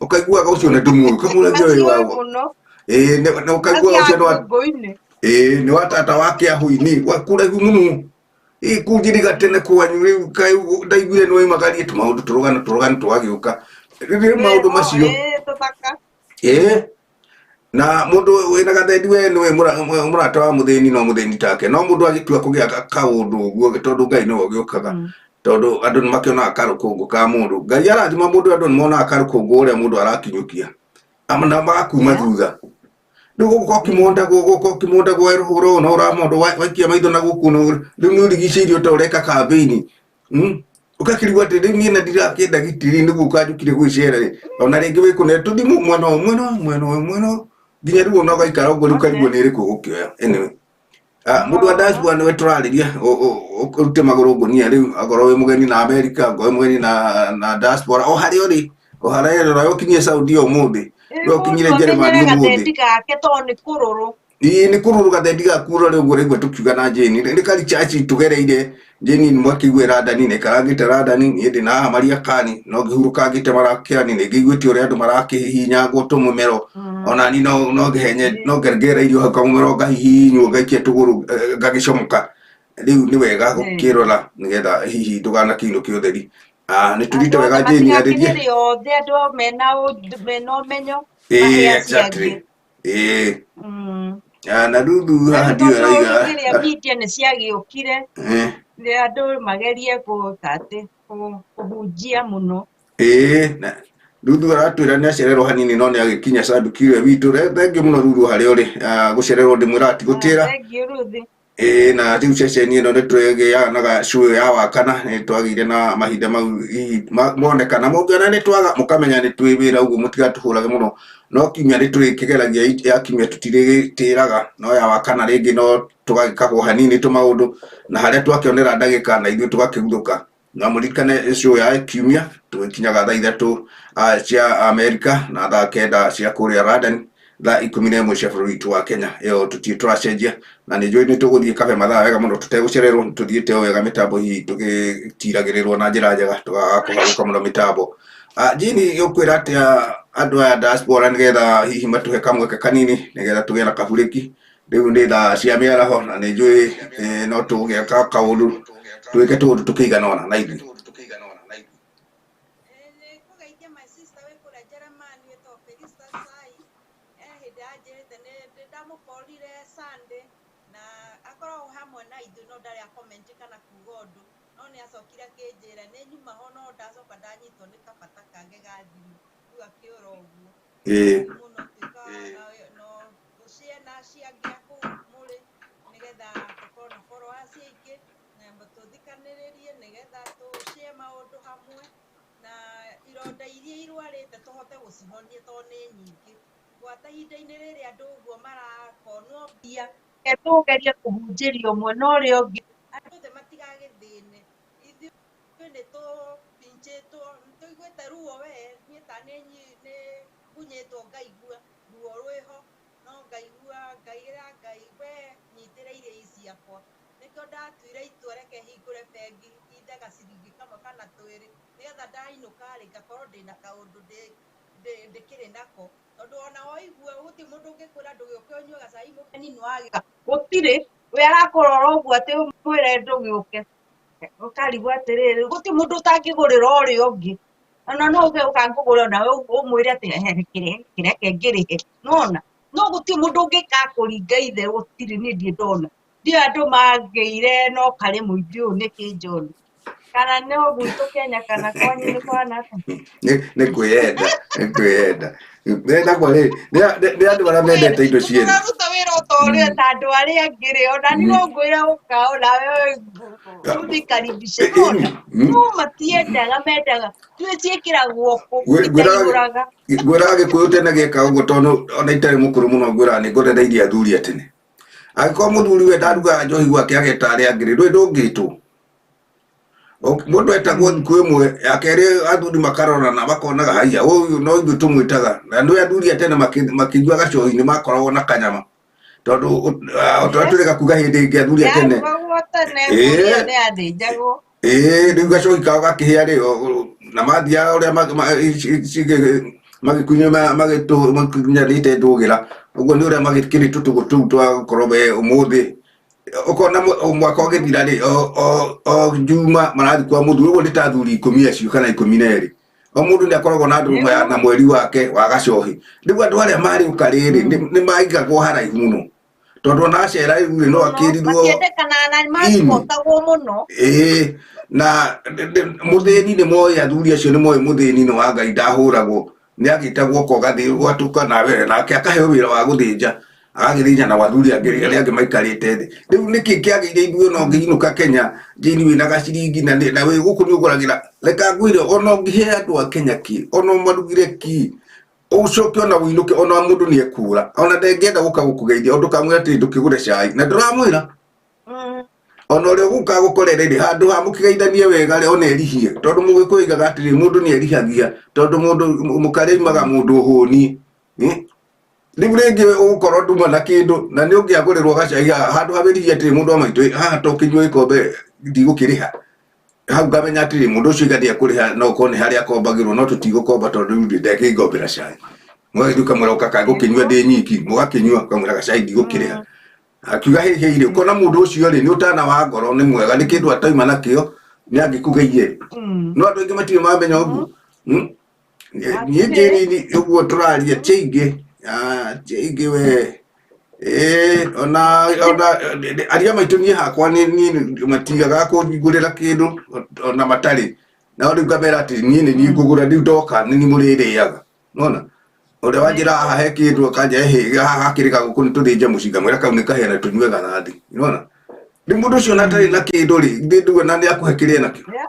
ũkaiguaga ũcio nĩ ndũmũĩ, ũkamũragia wĩ Macio waguo mũno. Ĩĩ, nĩ ũkaiguaga ũcio nĩ wa Macio ĩĩ, nĩ wa tata wa kĩahu-inĩ wa kũraihu mũno, ĩĩ, kũnjiriga tene kwanyu. Rĩu kaĩ ndaiguire nĩ waimagarie tũmaũndũ tũrũgano tũrũgano tũgagĩũka rĩu maũndũ macio. Tũthaka. Ĩĩ, na mũndũ wĩna gathendi we nĩwe mũrata wa mũthĩni, no mũthĩni take no mũndũ agĩtua kũgĩa kaũndũ ũguo, tondũ Ngai nĩwe ũgĩũkaga, tondũ andũ nĩ makĩonaga karũkũngũ ka mũndũ. Ngai arathima mũndũ, andũ nĩ monaga karũkũngũ ũrĩa mũndũ arakinyũkia na magakuma thutha. Rĩu gũka ũkĩmondagwo, gũka ũkĩmondagwo werũhũra ũũ na ũramondwo waikia maitho na gũkũ, rĩu nĩ ũrigicĩirio ta ũreka kambĩini. Ũgakĩrigwo atĩ rĩu niĩ na ndirakĩenda gĩtiri nĩguo ũkanjũkire gwĩcera rĩ, ona rĩngĩ wĩ kũne tũthimũ mwena ũyũ, mwena ũyũ, mwena ũyũ, mwena ũyũ, nginya rĩu ona ũgaikara ũguo rĩu ũkarigwo nĩ ĩrĩkũ ũgũkĩoya. Anyway, mũndũ wa diaspora nĩwe tũrarĩria, ũrute magũrũ ngũnia rĩu, akorwo wĩ mũgeni na America, akorwo wĩ mũgeni na diaspora o harĩa ũrĩ, o harĩa ũrĩ, ona ũkinyie Saudi ũmũthĩ, we ũkinyire Mũndũ Jeremani amenyere ũmũthĩ. gathendi gake tondũ nĩ kũrũrũ. Ĩĩ, nĩ kũrũrũ gathendi gaku ũrore ũguo rĩmwe tũkiuga na Jane nĩ kari chachi tũgereire. Jane nĩ mwakĩigue Randani nĩ karangĩte Randani, niĩ ndĩ na haha Mariakani no ngĩhurũkangĩte Mariakani, nĩ ngĩiguĩte ũrĩa andũ marakĩhihinyangwo tũmũmero, ona ni no ngĩhenye no ngengera irio hau kamũmero ngahihinywo ngaikia tũgũrũ, ngagĩcomoka. Rĩu nĩ wega gũkĩrora nĩgetha hihi ndũganakĩinũke ũtheri. Ah, nĩ tũrite Andũ wega othe Jane arĩrie. matigakinyĩre othe andũ mena mena ũmenyo Ĩĩ, mahe acio exactly. angĩ. Ĩĩ. Ah, na Ruthu Na haha rĩu ndiũĩ tondũ arauga kĩrĩa media nĩ ciagĩũkire, nĩ andũ magerie kũtatĩ kũhunjia mũno. Ĩĩ, na Ruthu aratwĩra nĩ acererwo hanini no nĩ agĩkinya sanduki ĩrĩa witũ. Thengiũ mũno Ruthu harĩa ũrĩ. Ah, gũcererwo ndĩmwĩraga ti gũtĩra. Thengiũ Ruthi. Ĩĩ, na rĩu ceceni ĩno nĩ twĩgĩaga na gacũĩ ya wakana, nĩ twagĩire na mahinda mau hihi monekana. Mũngĩona nĩ twaga mũkamenya nĩ twĩ wĩra ũguo mũtigatũhũrage mũno. No kiumia nĩ tũrĩkĩgeragia, ya kiumia tũtirĩgĩtĩraga, no ya wakana rĩngĩ no tũgagĩkagwo hanini tũmaũndũ, na harĩa twakĩonera ndagĩka na ithuĩ tũgakĩguthũka. Na mũririkane show ya kiumia tũgĩkinyaga thaa 3 cia Amerika na thaa 9 cia kũrĩa London, thaa 11 cia bũrũri witũ wa Kenya. Ĩyo tũtirĩ tũracenjia, na nĩ njũĩ nĩ tũgũthiĩ kabe mathaa wega mũno tũtegũcererwo, nĩ tũthiĩte o wega mĩtambo hihi tũgĩtiragĩrĩrwo na njĩra njega tũkaga kũharũka mũno mĩtambo. Jini, ũkwĩra atĩa andũ aya diaspora nĩgetha hihi matũhe kamweke kanini nĩgetha tũgĩe na kaburĩki? Rĩu nĩ thaa cia mĩaraho na nĩ njũĩ no tũgĩaka kaũndũ twĩke tũũndũ tũkĩigana ona na ithuĩ. Nĩ kũgeithia my sister wĩ kũrĩa Jeremani wĩtagwo Felista Sai. He hĩndĩ anjĩrĩte nĩ ndamũkorire Sunday na akoragwo hamwe na ithuĩ no ndarĩ a comment kana kuga ũndũ, no nĩ acokire akĩnjĩra nĩ nyuma ho no ndacoka ndanyitwo nĩ kabata kangĩ ga thimũ, rĩu akĩũra ũguo. Mũno tuĩka no tũshare na acio angĩ a kũu mũrĩ nĩgetha tũkorwo na followers aingĩ na tũthikanĩrĩrie nĩgetha tũ share maũndũ hamwe na ironda iria irwarĩte tũhote gũcihonia tondũ nĩ nyingĩ. Gwata ihinda-inĩ rĩrĩ andũ ũguo marakonwo mbia, Reke tũgerie kũhunjĩria ũmwe na ũrĩa ũngĩ. Andũ othe matigagĩthĩne. Ithuĩ nĩ tũpinjĩtwo, nĩ tũiguĩte ruo we, niĩ ta nĩ ngunyĩtwo ngaigua ruo rwĩho, no ngaigua ngaĩra Ngai we nyitĩra irio ici ciakwa. Nĩkĩo ndatuire itua reke hingũre bengi hithe gaciringi kamwe kana twĩrĩ, nĩgetha ndainũka rĩ ngakorwo ndĩna kaũndũ ndĩkĩrĩ nako. Tondũ ona waigua gũtirĩ mũndũ ũngĩkwĩra ndũgĩũke ũnyue gacai mũgeni nĩ wagĩka. Gũtirĩ, we arakũrora ũguo atĩ ũmwĩre ndũgĩũke. Ũkarigwo atĩrĩrĩ, gũtirĩ mũndũ ũtangĩgũrĩra ũrĩa ũngĩ. Ona no uge ũkangũgũra nawe ũmwĩre atĩ ehe kĩreke ngĩrĩhe. Nĩwona? No gũtirĩ mũndũ ũngĩka kũringa ithe, gũtirĩ, niĩ ndirĩ ndona. Ndiũĩ andũ magĩire na ũkarĩ mũingĩ ũũ nĩkĩ John? Kana no gwitũ Kenya kana kwanyu nĩ kũhana atĩa? Nĩ kwĩyenda, nĩ kwĩyenda. Mendagwo rĩ, nĩ andũ arĩa mendete indo ciene. Ũraruta wĩra o ta ũrĩa ta andũ arĩa angĩ rĩ, ona niĩ no ngwĩre ũka onawe ũndikaribishe nona. No matiendaga, mendaga tuĩ ciĩkĩragwo kũ itaihũraga. Ngwĩraga Gĩkũyũ tene gĩeka ũguo tondũ ona itarĩ mũkũrũ mũno, ngwĩraga nĩ ngorereirie athuri a tene. Angĩkorwo mũthuri we ndarugaga njohi gwake ageta arĩa angĩ rĩ, ndũĩ ndũngĩtwo. Mũndũ etagwo thikũ ĩmwe ya kerĩ, athuri makarorana makonaga haiya ũyũ no ithuĩ tũmwĩtaga. Na nĩ athuri a tene makĩnyua gacohi nĩ makoragwo na kanyama, tondũ o ta ũrĩa tũrĩga kuga hĩndĩ ĩngĩ athuri a tene Yarugagwo tene, mbũri ĩyo nĩ yathĩnjagwo. Ĩĩ, rĩu gacohi kao gakĩhĩa rĩ, na mathiaga ũrĩa magĩkunya magĩkunyanĩte ndũgĩra ũguo nĩ ũrĩa magĩkĩrĩ tũtũgũ tũu twa gũkorwo we ũmũthĩ ũkona mwaka ũgĩthira rĩ, o njuma marathiĩ kwa mũthuri ũguo nĩ ta athuri 10 acio kana 12, o mũndũ nĩ akoragwo na ndũrũme na mweri wake wa gacohi. Rĩu andũ arĩa marĩ ũkarĩ rĩ, nĩ maigagwo haraihu mũno tondũ ona acera rĩu rĩ no akĩrirwo. Matiendekanaga na nĩmacibotagwo mũno. Ĩĩ, na mũthĩni nĩ moĩ, athuri acio nĩ moĩ mũthĩni nĩ wa Ngai ndahũragwo, nĩ agĩtagwo koga gwatũka nawe nake akaheo wĩra wa gũthĩnja, agagĩthĩnja na athuri angĩ arĩa angĩ maikarĩte thĩ. Rĩu nĩkĩ kĩagĩire ithuĩ ona ũngĩinũka Kenya Jane wĩna gaciringi na wĩ gũkũ nĩ ũgũragĩra, reka ngwĩre ona ũngĩhe andũ a Kenya kĩ, ona ũmarugire kĩ, ũcoke ona ũinũke ona mũndũ nĩ ekũra, ona ndengĩenda gũka gũkũgeithia ũndũ kamwĩra atĩ ndũkĩgũre cai na ndũramwĩra. Ona ũrĩa ũgũka gũkorera rĩ, handũ ha mũkĩgeithanie wega rĩ, ona erihie, tondũ mũgĩkũyũ oigaga atĩrĩ, mũndũ nĩ erihagia tondũ mũndũ mũkarĩa aimaga mũndũ ũhũni. Rĩu rĩngĩ ũgũkorwo nduma na kĩndũ na nĩ ũngĩagũrĩrwo gacai haha handũ ha wĩrihie atĩrĩ, mũndũ wa maitũ haha to kĩnyue gĩkombe ndigũkĩrĩha hau, ngamenya atĩrĩ, mũndũ ũcio iga ndĩekũrĩha, no ũkorwo nĩ harĩa akombagĩrwo, no tũtigũkomba tondũ rĩu ndekĩngombera cai. Mũgagĩthiĩ ũkamwĩra ũka ngũkĩnyua ndĩ nyiki, mũgakĩnyua, ũkamwĩra gacai ndigũkĩrĩha, akiuga hĩ hĩ rĩ, ũkona mũndũ ũcio rĩ nĩ ũtana wa ngoro, nĩ mwega, nĩ kĩndũ atauma nakĩo nĩ angĩkũgeithie. No andũ aingĩ matirĩ mamenya ũguo. Niĩ njĩrini ũguo tũraria ti aingĩ, ti aingĩ we. Ĩĩ, ona ona aria maitũ niĩ hakwa nĩ niĩ matigaga kũngũrĩra kĩndũ ona matarĩ nao rĩu ngamera atĩ niĩ nĩ niĩ ngũgũra rĩu ndoka nĩ niĩ mũrĩrĩaga nona ũrĩa wanjĩra haha he kĩndũ akanja hĩ haha hakĩrĩ gagũkũ nĩ tũthĩnje mũcinga mwĩra kau nĩ kahĩa na tũnyue garathi nona rĩu mũndũ ũcio ona atarĩ na kĩndũ rĩ ndĩ nduga na nĩ akũhe kĩrĩa nakĩo. Yeah.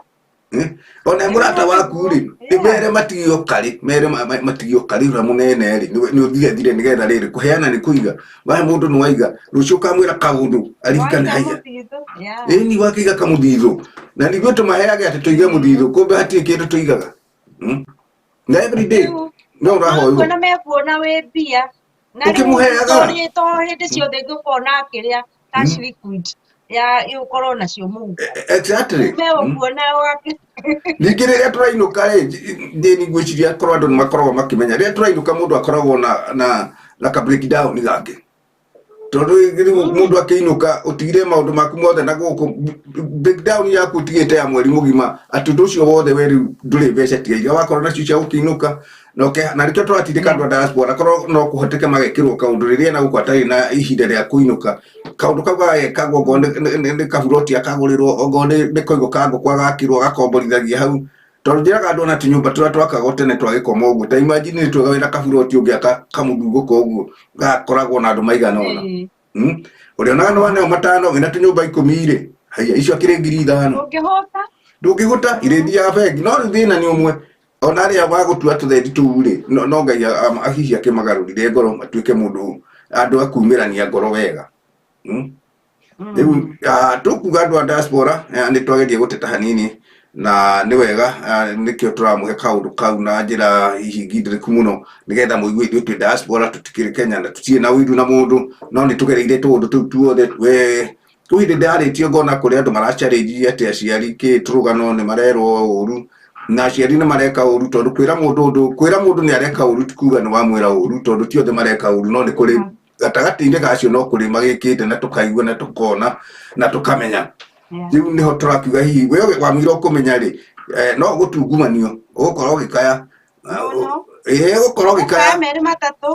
Eh? Ona mũrata waku rĩ Yeah. mere matigio karĩ mere matigio karĩ ũrĩa mũnene rĩ nĩ ũthire thire nĩgetha rĩrĩ kũheana nĩ kũiga wahe mũndũ nĩ waiga rũciũ ũkamwĩra kaũndũ aririkane Waiga haiya mũthithũ. Yeah. ĩni wakĩiga kamũthithũ na ningĩ tũmaheage atĩ tũige mũthithũ kumbe hatirĩ kĩndũ tũigaga. Na every day Rĩu no ũrahoywo makuona mekuona wĩ mbia na rĩu ũkĩmũheaga to hĩndĩ ciothe ngũkona akĩrĩa cash liquid ya ũkorwo nacio mũhuko Exactly. Megũkuona wake. Ningĩ rĩrĩa tũrainũka rĩ ndĩ ngwĩciria korwo andũ nĩ makoragwo makĩmenya rĩrĩa tũrainũka mũndũ akoragwo na ka breakdown gake tondũ rĩu mũndũ akĩinũka ũtigire maũndũ maku mothe na gũkũ breakdown yaku ũtigĩte ya mweri mũgima atĩ ũndũ ũcio wothe we rĩu ndũrĩ mbeca tiga iria wakorwo nacio cia gũkĩinũka na na nĩkĩo tũratindĩka andũ a diaspora korwo no kũhoteke magekĩrwo kaũndũ rĩrĩa na gũkũ atarĩ na ihinda rĩa kũinũka kaũndũ kau gagekagwo okorwo nĩ kaburoti akagũrĩrwo okorwo nĩ koigo ka ngũkũ agakĩrwo agakomborithagia hau tondũ njĩraga andũ ona tũnyũmba tũrĩa twakagwo tene twa gĩkomo ũguo ta imagine nĩ twega wĩna kaburoti ũngĩaka kamũthugũko ũguo gakoragwo na andũ maigana ũna. Ũrĩa onaga nĩ waneo matano wĩna tũnyũmba 10 rĩ haiya icio akĩrĩ 5,000. Ndũngĩhũta. Ndũngĩhũta irĩthiaga bengi no rĩu thĩna nĩ ũmwe ona arĩa wagũtua tũthendi tũu rĩ no Ngai hihi akĩmagarũrire ngoro matuĩke mũndũ andũ a kumĩrania ngoro wega. Rĩu tũkuga andũ a diaspora nĩ twageria gũteta hanini na nĩ wega nĩkĩo tũramũhe kaũndũ kau na njĩra hihi ngindĩrĩku mũno nĩgetha mũigue ithuĩ twĩ diaspora tũtikĩrĩ Kenya na tũtirĩ na ũiru na mũndũ no nĩ tũgereire tũũndũ tũu tuothe we kwĩ hĩndĩ ndarĩtie ngona kũrĩ andũ maracarĩnjia atĩ aciari kĩ tũrũgano nĩ marerwo ũru na aciari nĩ mareka ũru tondũ kwĩra mũndũ ũndũ kwĩra mũndũ nĩ areka ũru ti kuga nĩ wamwĩra ũru tondũ ti othe mareka ũru no nĩ kũrĩ gatagatĩ-inĩ gacio no kũrĩ magĩkĩte na tũkaigua na tũkona na tũkamenya. Rĩu nĩho tũrakiuga hihi we wamwĩra ũkũmenya rĩ no gũtungumanio ũgũkorwo ũgĩkaya ũgũkorwo ũgĩkaya merĩ matatũ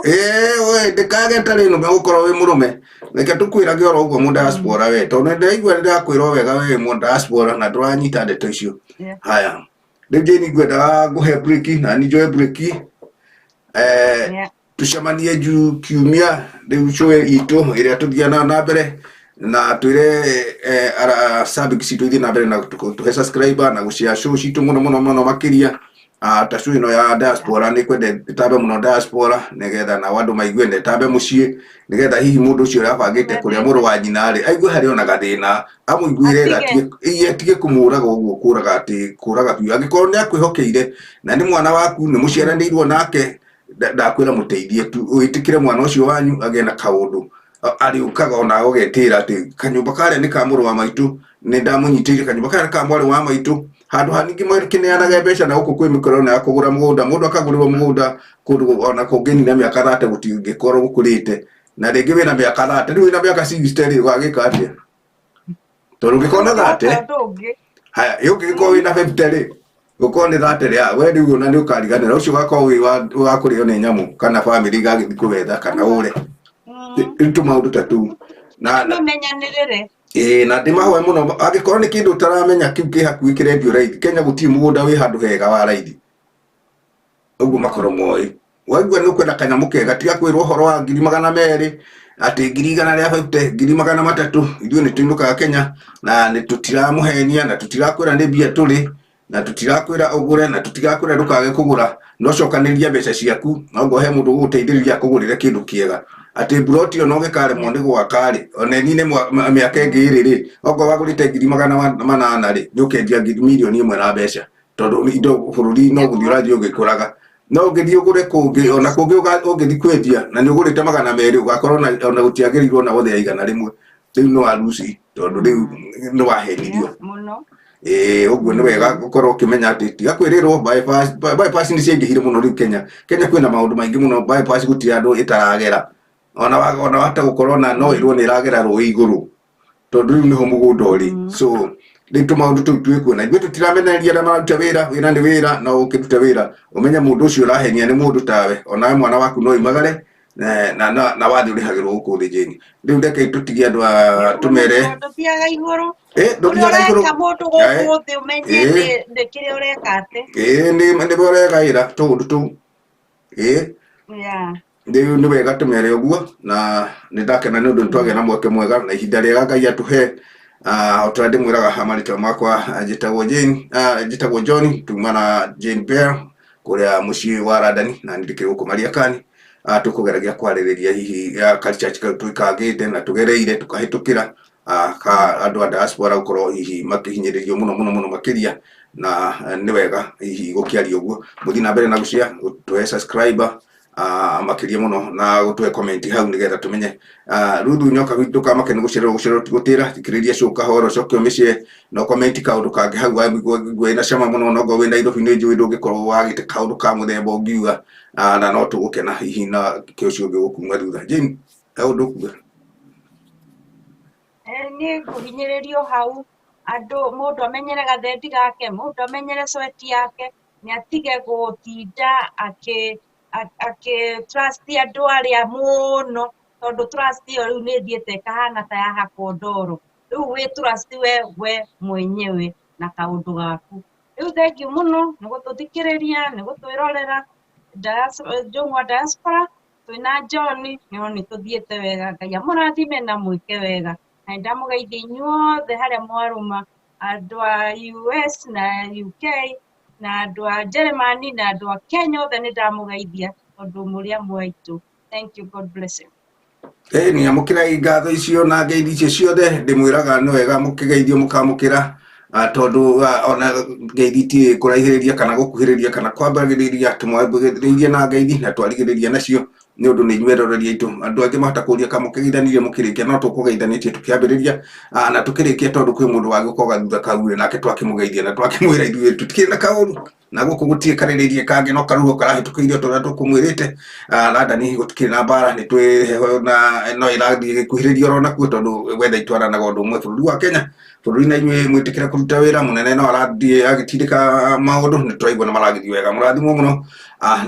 we ndĩkage tarĩ nũme ũgũkorwo wĩ mũrũme reke tũkwĩrage oro ũguo mũ diaspora we tondũ nĩndĩraigua nĩndĩrakwĩra wega we mũ diaspora na ndũranyita ndeto icio. Haya rĩu Jane ngwendaga ngũhe break na niĩ njoe break tucemanie juu kiumia rĩu show itũ ĩrĩa tũthiaga nayo na mbere na twĩre ara subject citũ ithiĩ na mbere na tũhe subscriber na gũshare show citũ mũno mũno mũno makĩria ta show ĩno ya diaspora nĩ kwenda ĩtambe mũno diaspora nĩgetha nao andũ maigue na ĩtambe mũciĩ nĩgetha hihi mũndũ ũcio ũrabangĩte kũrĩa mũrũ wa nyina rĩ aigue harĩ ona gathĩna amũiguĩre tha atige kũmũraga ũguo kũraga atĩ kũraga biũ angĩkorwo nĩ akwĩhokeire na nĩ mwana waku nĩ mũciaranĩirwo nake ndakwĩra mũteithie tu wĩtĩkĩre mwana ũcio wanyu agĩe na kaũndũ arĩũkaga ona ũgetĩra atĩ kanyũmba karĩa nĩ ka mũrũ wa maitũ nĩ ndamũnyitĩire kanyũmba karĩa nĩ ka mwarĩ wa maitũ handũ ha ningĩ makĩneanage mbeca na gũkũ kwĩ mĩkoro ĩno ya kũgũra mũgũnda mũndũ akagũrĩrwo mũgũnda kũndũ ona kũngĩnina mĩaka 30 gũtingĩkorwo gũkũrĩte na rĩngĩ wĩna mĩaka 30 rĩu wĩna mĩaka 60 rĩ ũgagĩka atĩa tondũ ũngĩkorwo na 30 haya ũngĩgĩkorwo wĩna 50 rĩ gũkorwo nĩ 30 rĩ we rĩu ona nĩ ũkariganĩra ũcio ũgakorwo wĩ wa kũrĩo nĩ nyamũ kana bamĩrĩ igagĩthiĩ kũwetha kana ũre rĩu tũmaũndũ ta tũu na menyanĩrĩre ĩĩ na ndĩmahoe mũno angĩkorwo nĩ kĩndũ ũtaramenya kĩu kĩ hakuhĩ kĩrendio raithi Kenya gũtirĩ mũgũnda wĩ handũ hega wa raithi ũguo makorwo moĩ waigua nĩ ũkwenda kanyamũ kega tiga kwĩrwo ũhoro wa 200,000 atĩ 150,000 300,000 ithuĩ nĩ tũinũkaga Kenya na nĩ tũtiramũhenia na tũtirakwĩra nĩ mbia tũrĩ na tũtirakwĩra ũgũre na tũtirakwĩra ndũkage kũgũra no cokanĩrĩria mbeca ciaku no ngo he mũndũ ũgũteithĩrĩria akũgũrĩre kĩndũ kĩega atĩ mburoti ĩyo no gĩkaremwo nĩ gwaka rĩ ona ĩnine mĩaka ĩngĩ ĩrĩ rĩ okorwo wagũrĩte 800,000 rĩ nĩ ũkendia 1 million na mbeca tondũ indo bũrũri no gũthiĩ ũrathiĩ ũgĩkũraga no ũngĩthiĩ ũgũre kũngĩ ona kũngĩ ũngĩthiĩ kwendia na nĩ ũgũrĩte 200 ũgakorwo ona gũtiagĩrĩirwo ona gũthĩa 100 rĩu nĩ waruci tondũ rĩu nĩ wahenirio ĩĩ ũguo nĩ wega gũkorwo ũkĩmenya atĩ tiga kwĩrĩrwo bypass nĩ ciaingĩhire mũno rĩu Kenya Kenya kwĩna maũndũ maingĩ mũno bypass gũtirĩ andũ ĩtaragera ona wahota gũkorwo na no ĩrwo nĩ ĩragera rũĩ igũrũ tondũ rĩu nĩho mũgũnda ũrĩ so rĩu tũmaũndũ tũu twĩkuo na ithuĩ tũtiramenereria arĩa mararuta wĩra wĩra nĩ wĩra no ũkĩrute wĩra ũmenye mũndũ ũcio ũrahenia nĩ mũndũ tawe onawe mwana waku no imagare Na wathi ũrĩhagĩrwo gũkũ thĩ Jane. Rĩu reke tũtigie andũ a tũmere Ndũthiaga igũrũ. Eh, Ũrĩa ndũthiaga igũrũ. Ũreka mũndũ gũkũ thĩ ũmenye nĩ kĩrĩa ũreka atĩ. Ĩĩ, nĩ ũregaĩra tũũndũ tũu. Ĩĩ. Yeah. Rĩu nĩ wega tũmere ũguo, na nĩ ndakena nĩ ũndũ nĩ twagĩa na mweke mwega na ihinda rĩega Ngai atũhe. O ta ũrĩa ndĩmwĩraga marĩtwa makwa, njĩtagwo Jane, njĩtagwo John, tuma na Jane Bell kũrĩa mũciĩ wa London, na nĩ ndĩkĩrĩ gũkũ Mariakani. Tũkũgeragia kwarĩrĩria hihi ka-research kau twĩkangĩte na tũgereire tũkahĩtũkĩra, ka andũ a diaspora gũkorwo hihi makĩhinyĩrĩrio mũno mũno mũno makĩria, na nĩ wega hihi gũkĩaria ũguo. Mũthiĩ na mbere na gũshare, gũtũhe subscriber, makĩria mũno, na gũtũhe comment hau nĩgetha tũmenye. Ruthu Nyoka, ndũkamake nĩ gũcererwo, gũcererwo ti gũtĩra. Thikĩrĩria show kahora, ũcoke ũmĩshare no comment kaũndũ kangĩ hau waigua wĩna cama mũno. No ngorwo wĩ Nairobi nĩ njũĩ ndũngĩkorwo wagĩte kaũndũ ka mũthemba ũngiuga, na no tũgũkena hihi na kĩ ũcio ũngĩ gũkuma thutha. Jane, he ũndũ ũkuga? Niĩ ngũhinyĩrĩrio hau, andũ mũndũ amenyere gathendi gake, mũndũ amenyere sweat yake, nĩ atige gũtinda akĩ trust andũ arĩa mũno, tondũ trust ĩyo rĩu nĩ ĩthiĩte ĩkahana ta yahakwo ndoro. Rĩu wĩ trust we mwenyewe na kaũndũ gaku. Rĩu thengiũ mũno nĩ gũtũthikĩrĩria, nĩ gũtwĩrorera Njũng'wa Diaspora twĩna John, no nĩ tũthiĩte wega. Ngai amũrathime na mwĩke wega. Na nĩ ndamũgeithia inyuothe harĩa mwarũma, andũ a US na UK na andũ a Germany na andũ a Kenya othe, nĩ ndamũgeithia tondũ mũrĩ amwe aitũ. Thank you, God bless you. Ĩĩ, nĩ amũkĩrai ngatho icio na ngeithi icio ciothe. Ndĩmwĩraga nĩ wega mũkĩgeithio mũkamũkĩra, tondũ ona ngeithi ti kũraihĩrĩria kana gũkuhĩrĩria kana kwambagĩrĩria, tũmwambagĩrĩirie na ngeithi na twarigĩrĩria nacio, nĩ ũndũ nĩ inyuĩ eroreri aitũ. Andũ angĩ mahota kũria kamũkĩgeithanirie mũkĩrĩkia, no tũkũgeithanĩtie tũkĩambĩrĩria, na tũkĩrĩkia, tondũ kwĩ mũndũ wagĩũka thutha kaure nake twakĩmũgeithia na twakĩmwĩra ithuĩ tũtikĩrĩ na kaũru na gũkũ gũtirĩ karĩrĩrie kangĩ, no karuo karahĩtũkĩire o ta ũrĩa tũkũmwĩrĩte. London gũtikĩrĩ na mbara, nĩ twĩ heho na no ĩrathiĩ ĩgĩkuhĩrĩria oro nakuo, tondũ wetha itwaranaga ũndũ ũmwe. Bũrũri wa Kenya, bũrũri na inyuĩ mwĩtĩkĩra kũruta wĩra mũnene no arathiĩ agĩtindĩka maũndũ, nĩ tũraigua na maragĩthiĩ wega. Mũrathimwo mũno,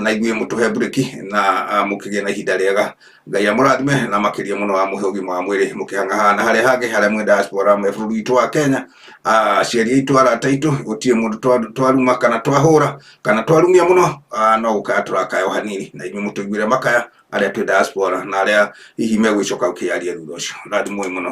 na ithuĩ mũtũhe mburĩki na mũkĩgĩe na ihinda rĩega. Ngai amũrathime na makĩria mũno amũhe ũgima wa mwĩrĩ mũkĩhang'aha na harĩa hangĩ harĩa mwĩ diaspora me bũrũri witũ wa Kenya. Aciari aitũ, arata aitũ, gũtirĩ mũndũ twaruma kana twahũra kana twarumia mũno, no gũkaya tũrakaya o hanini, na inyuĩ mũtũiguĩre makaya arĩa twĩ diaspora na arĩa hihi megũgĩcoka gũkĩaria thutha ũcio. Rathimwoi mũno.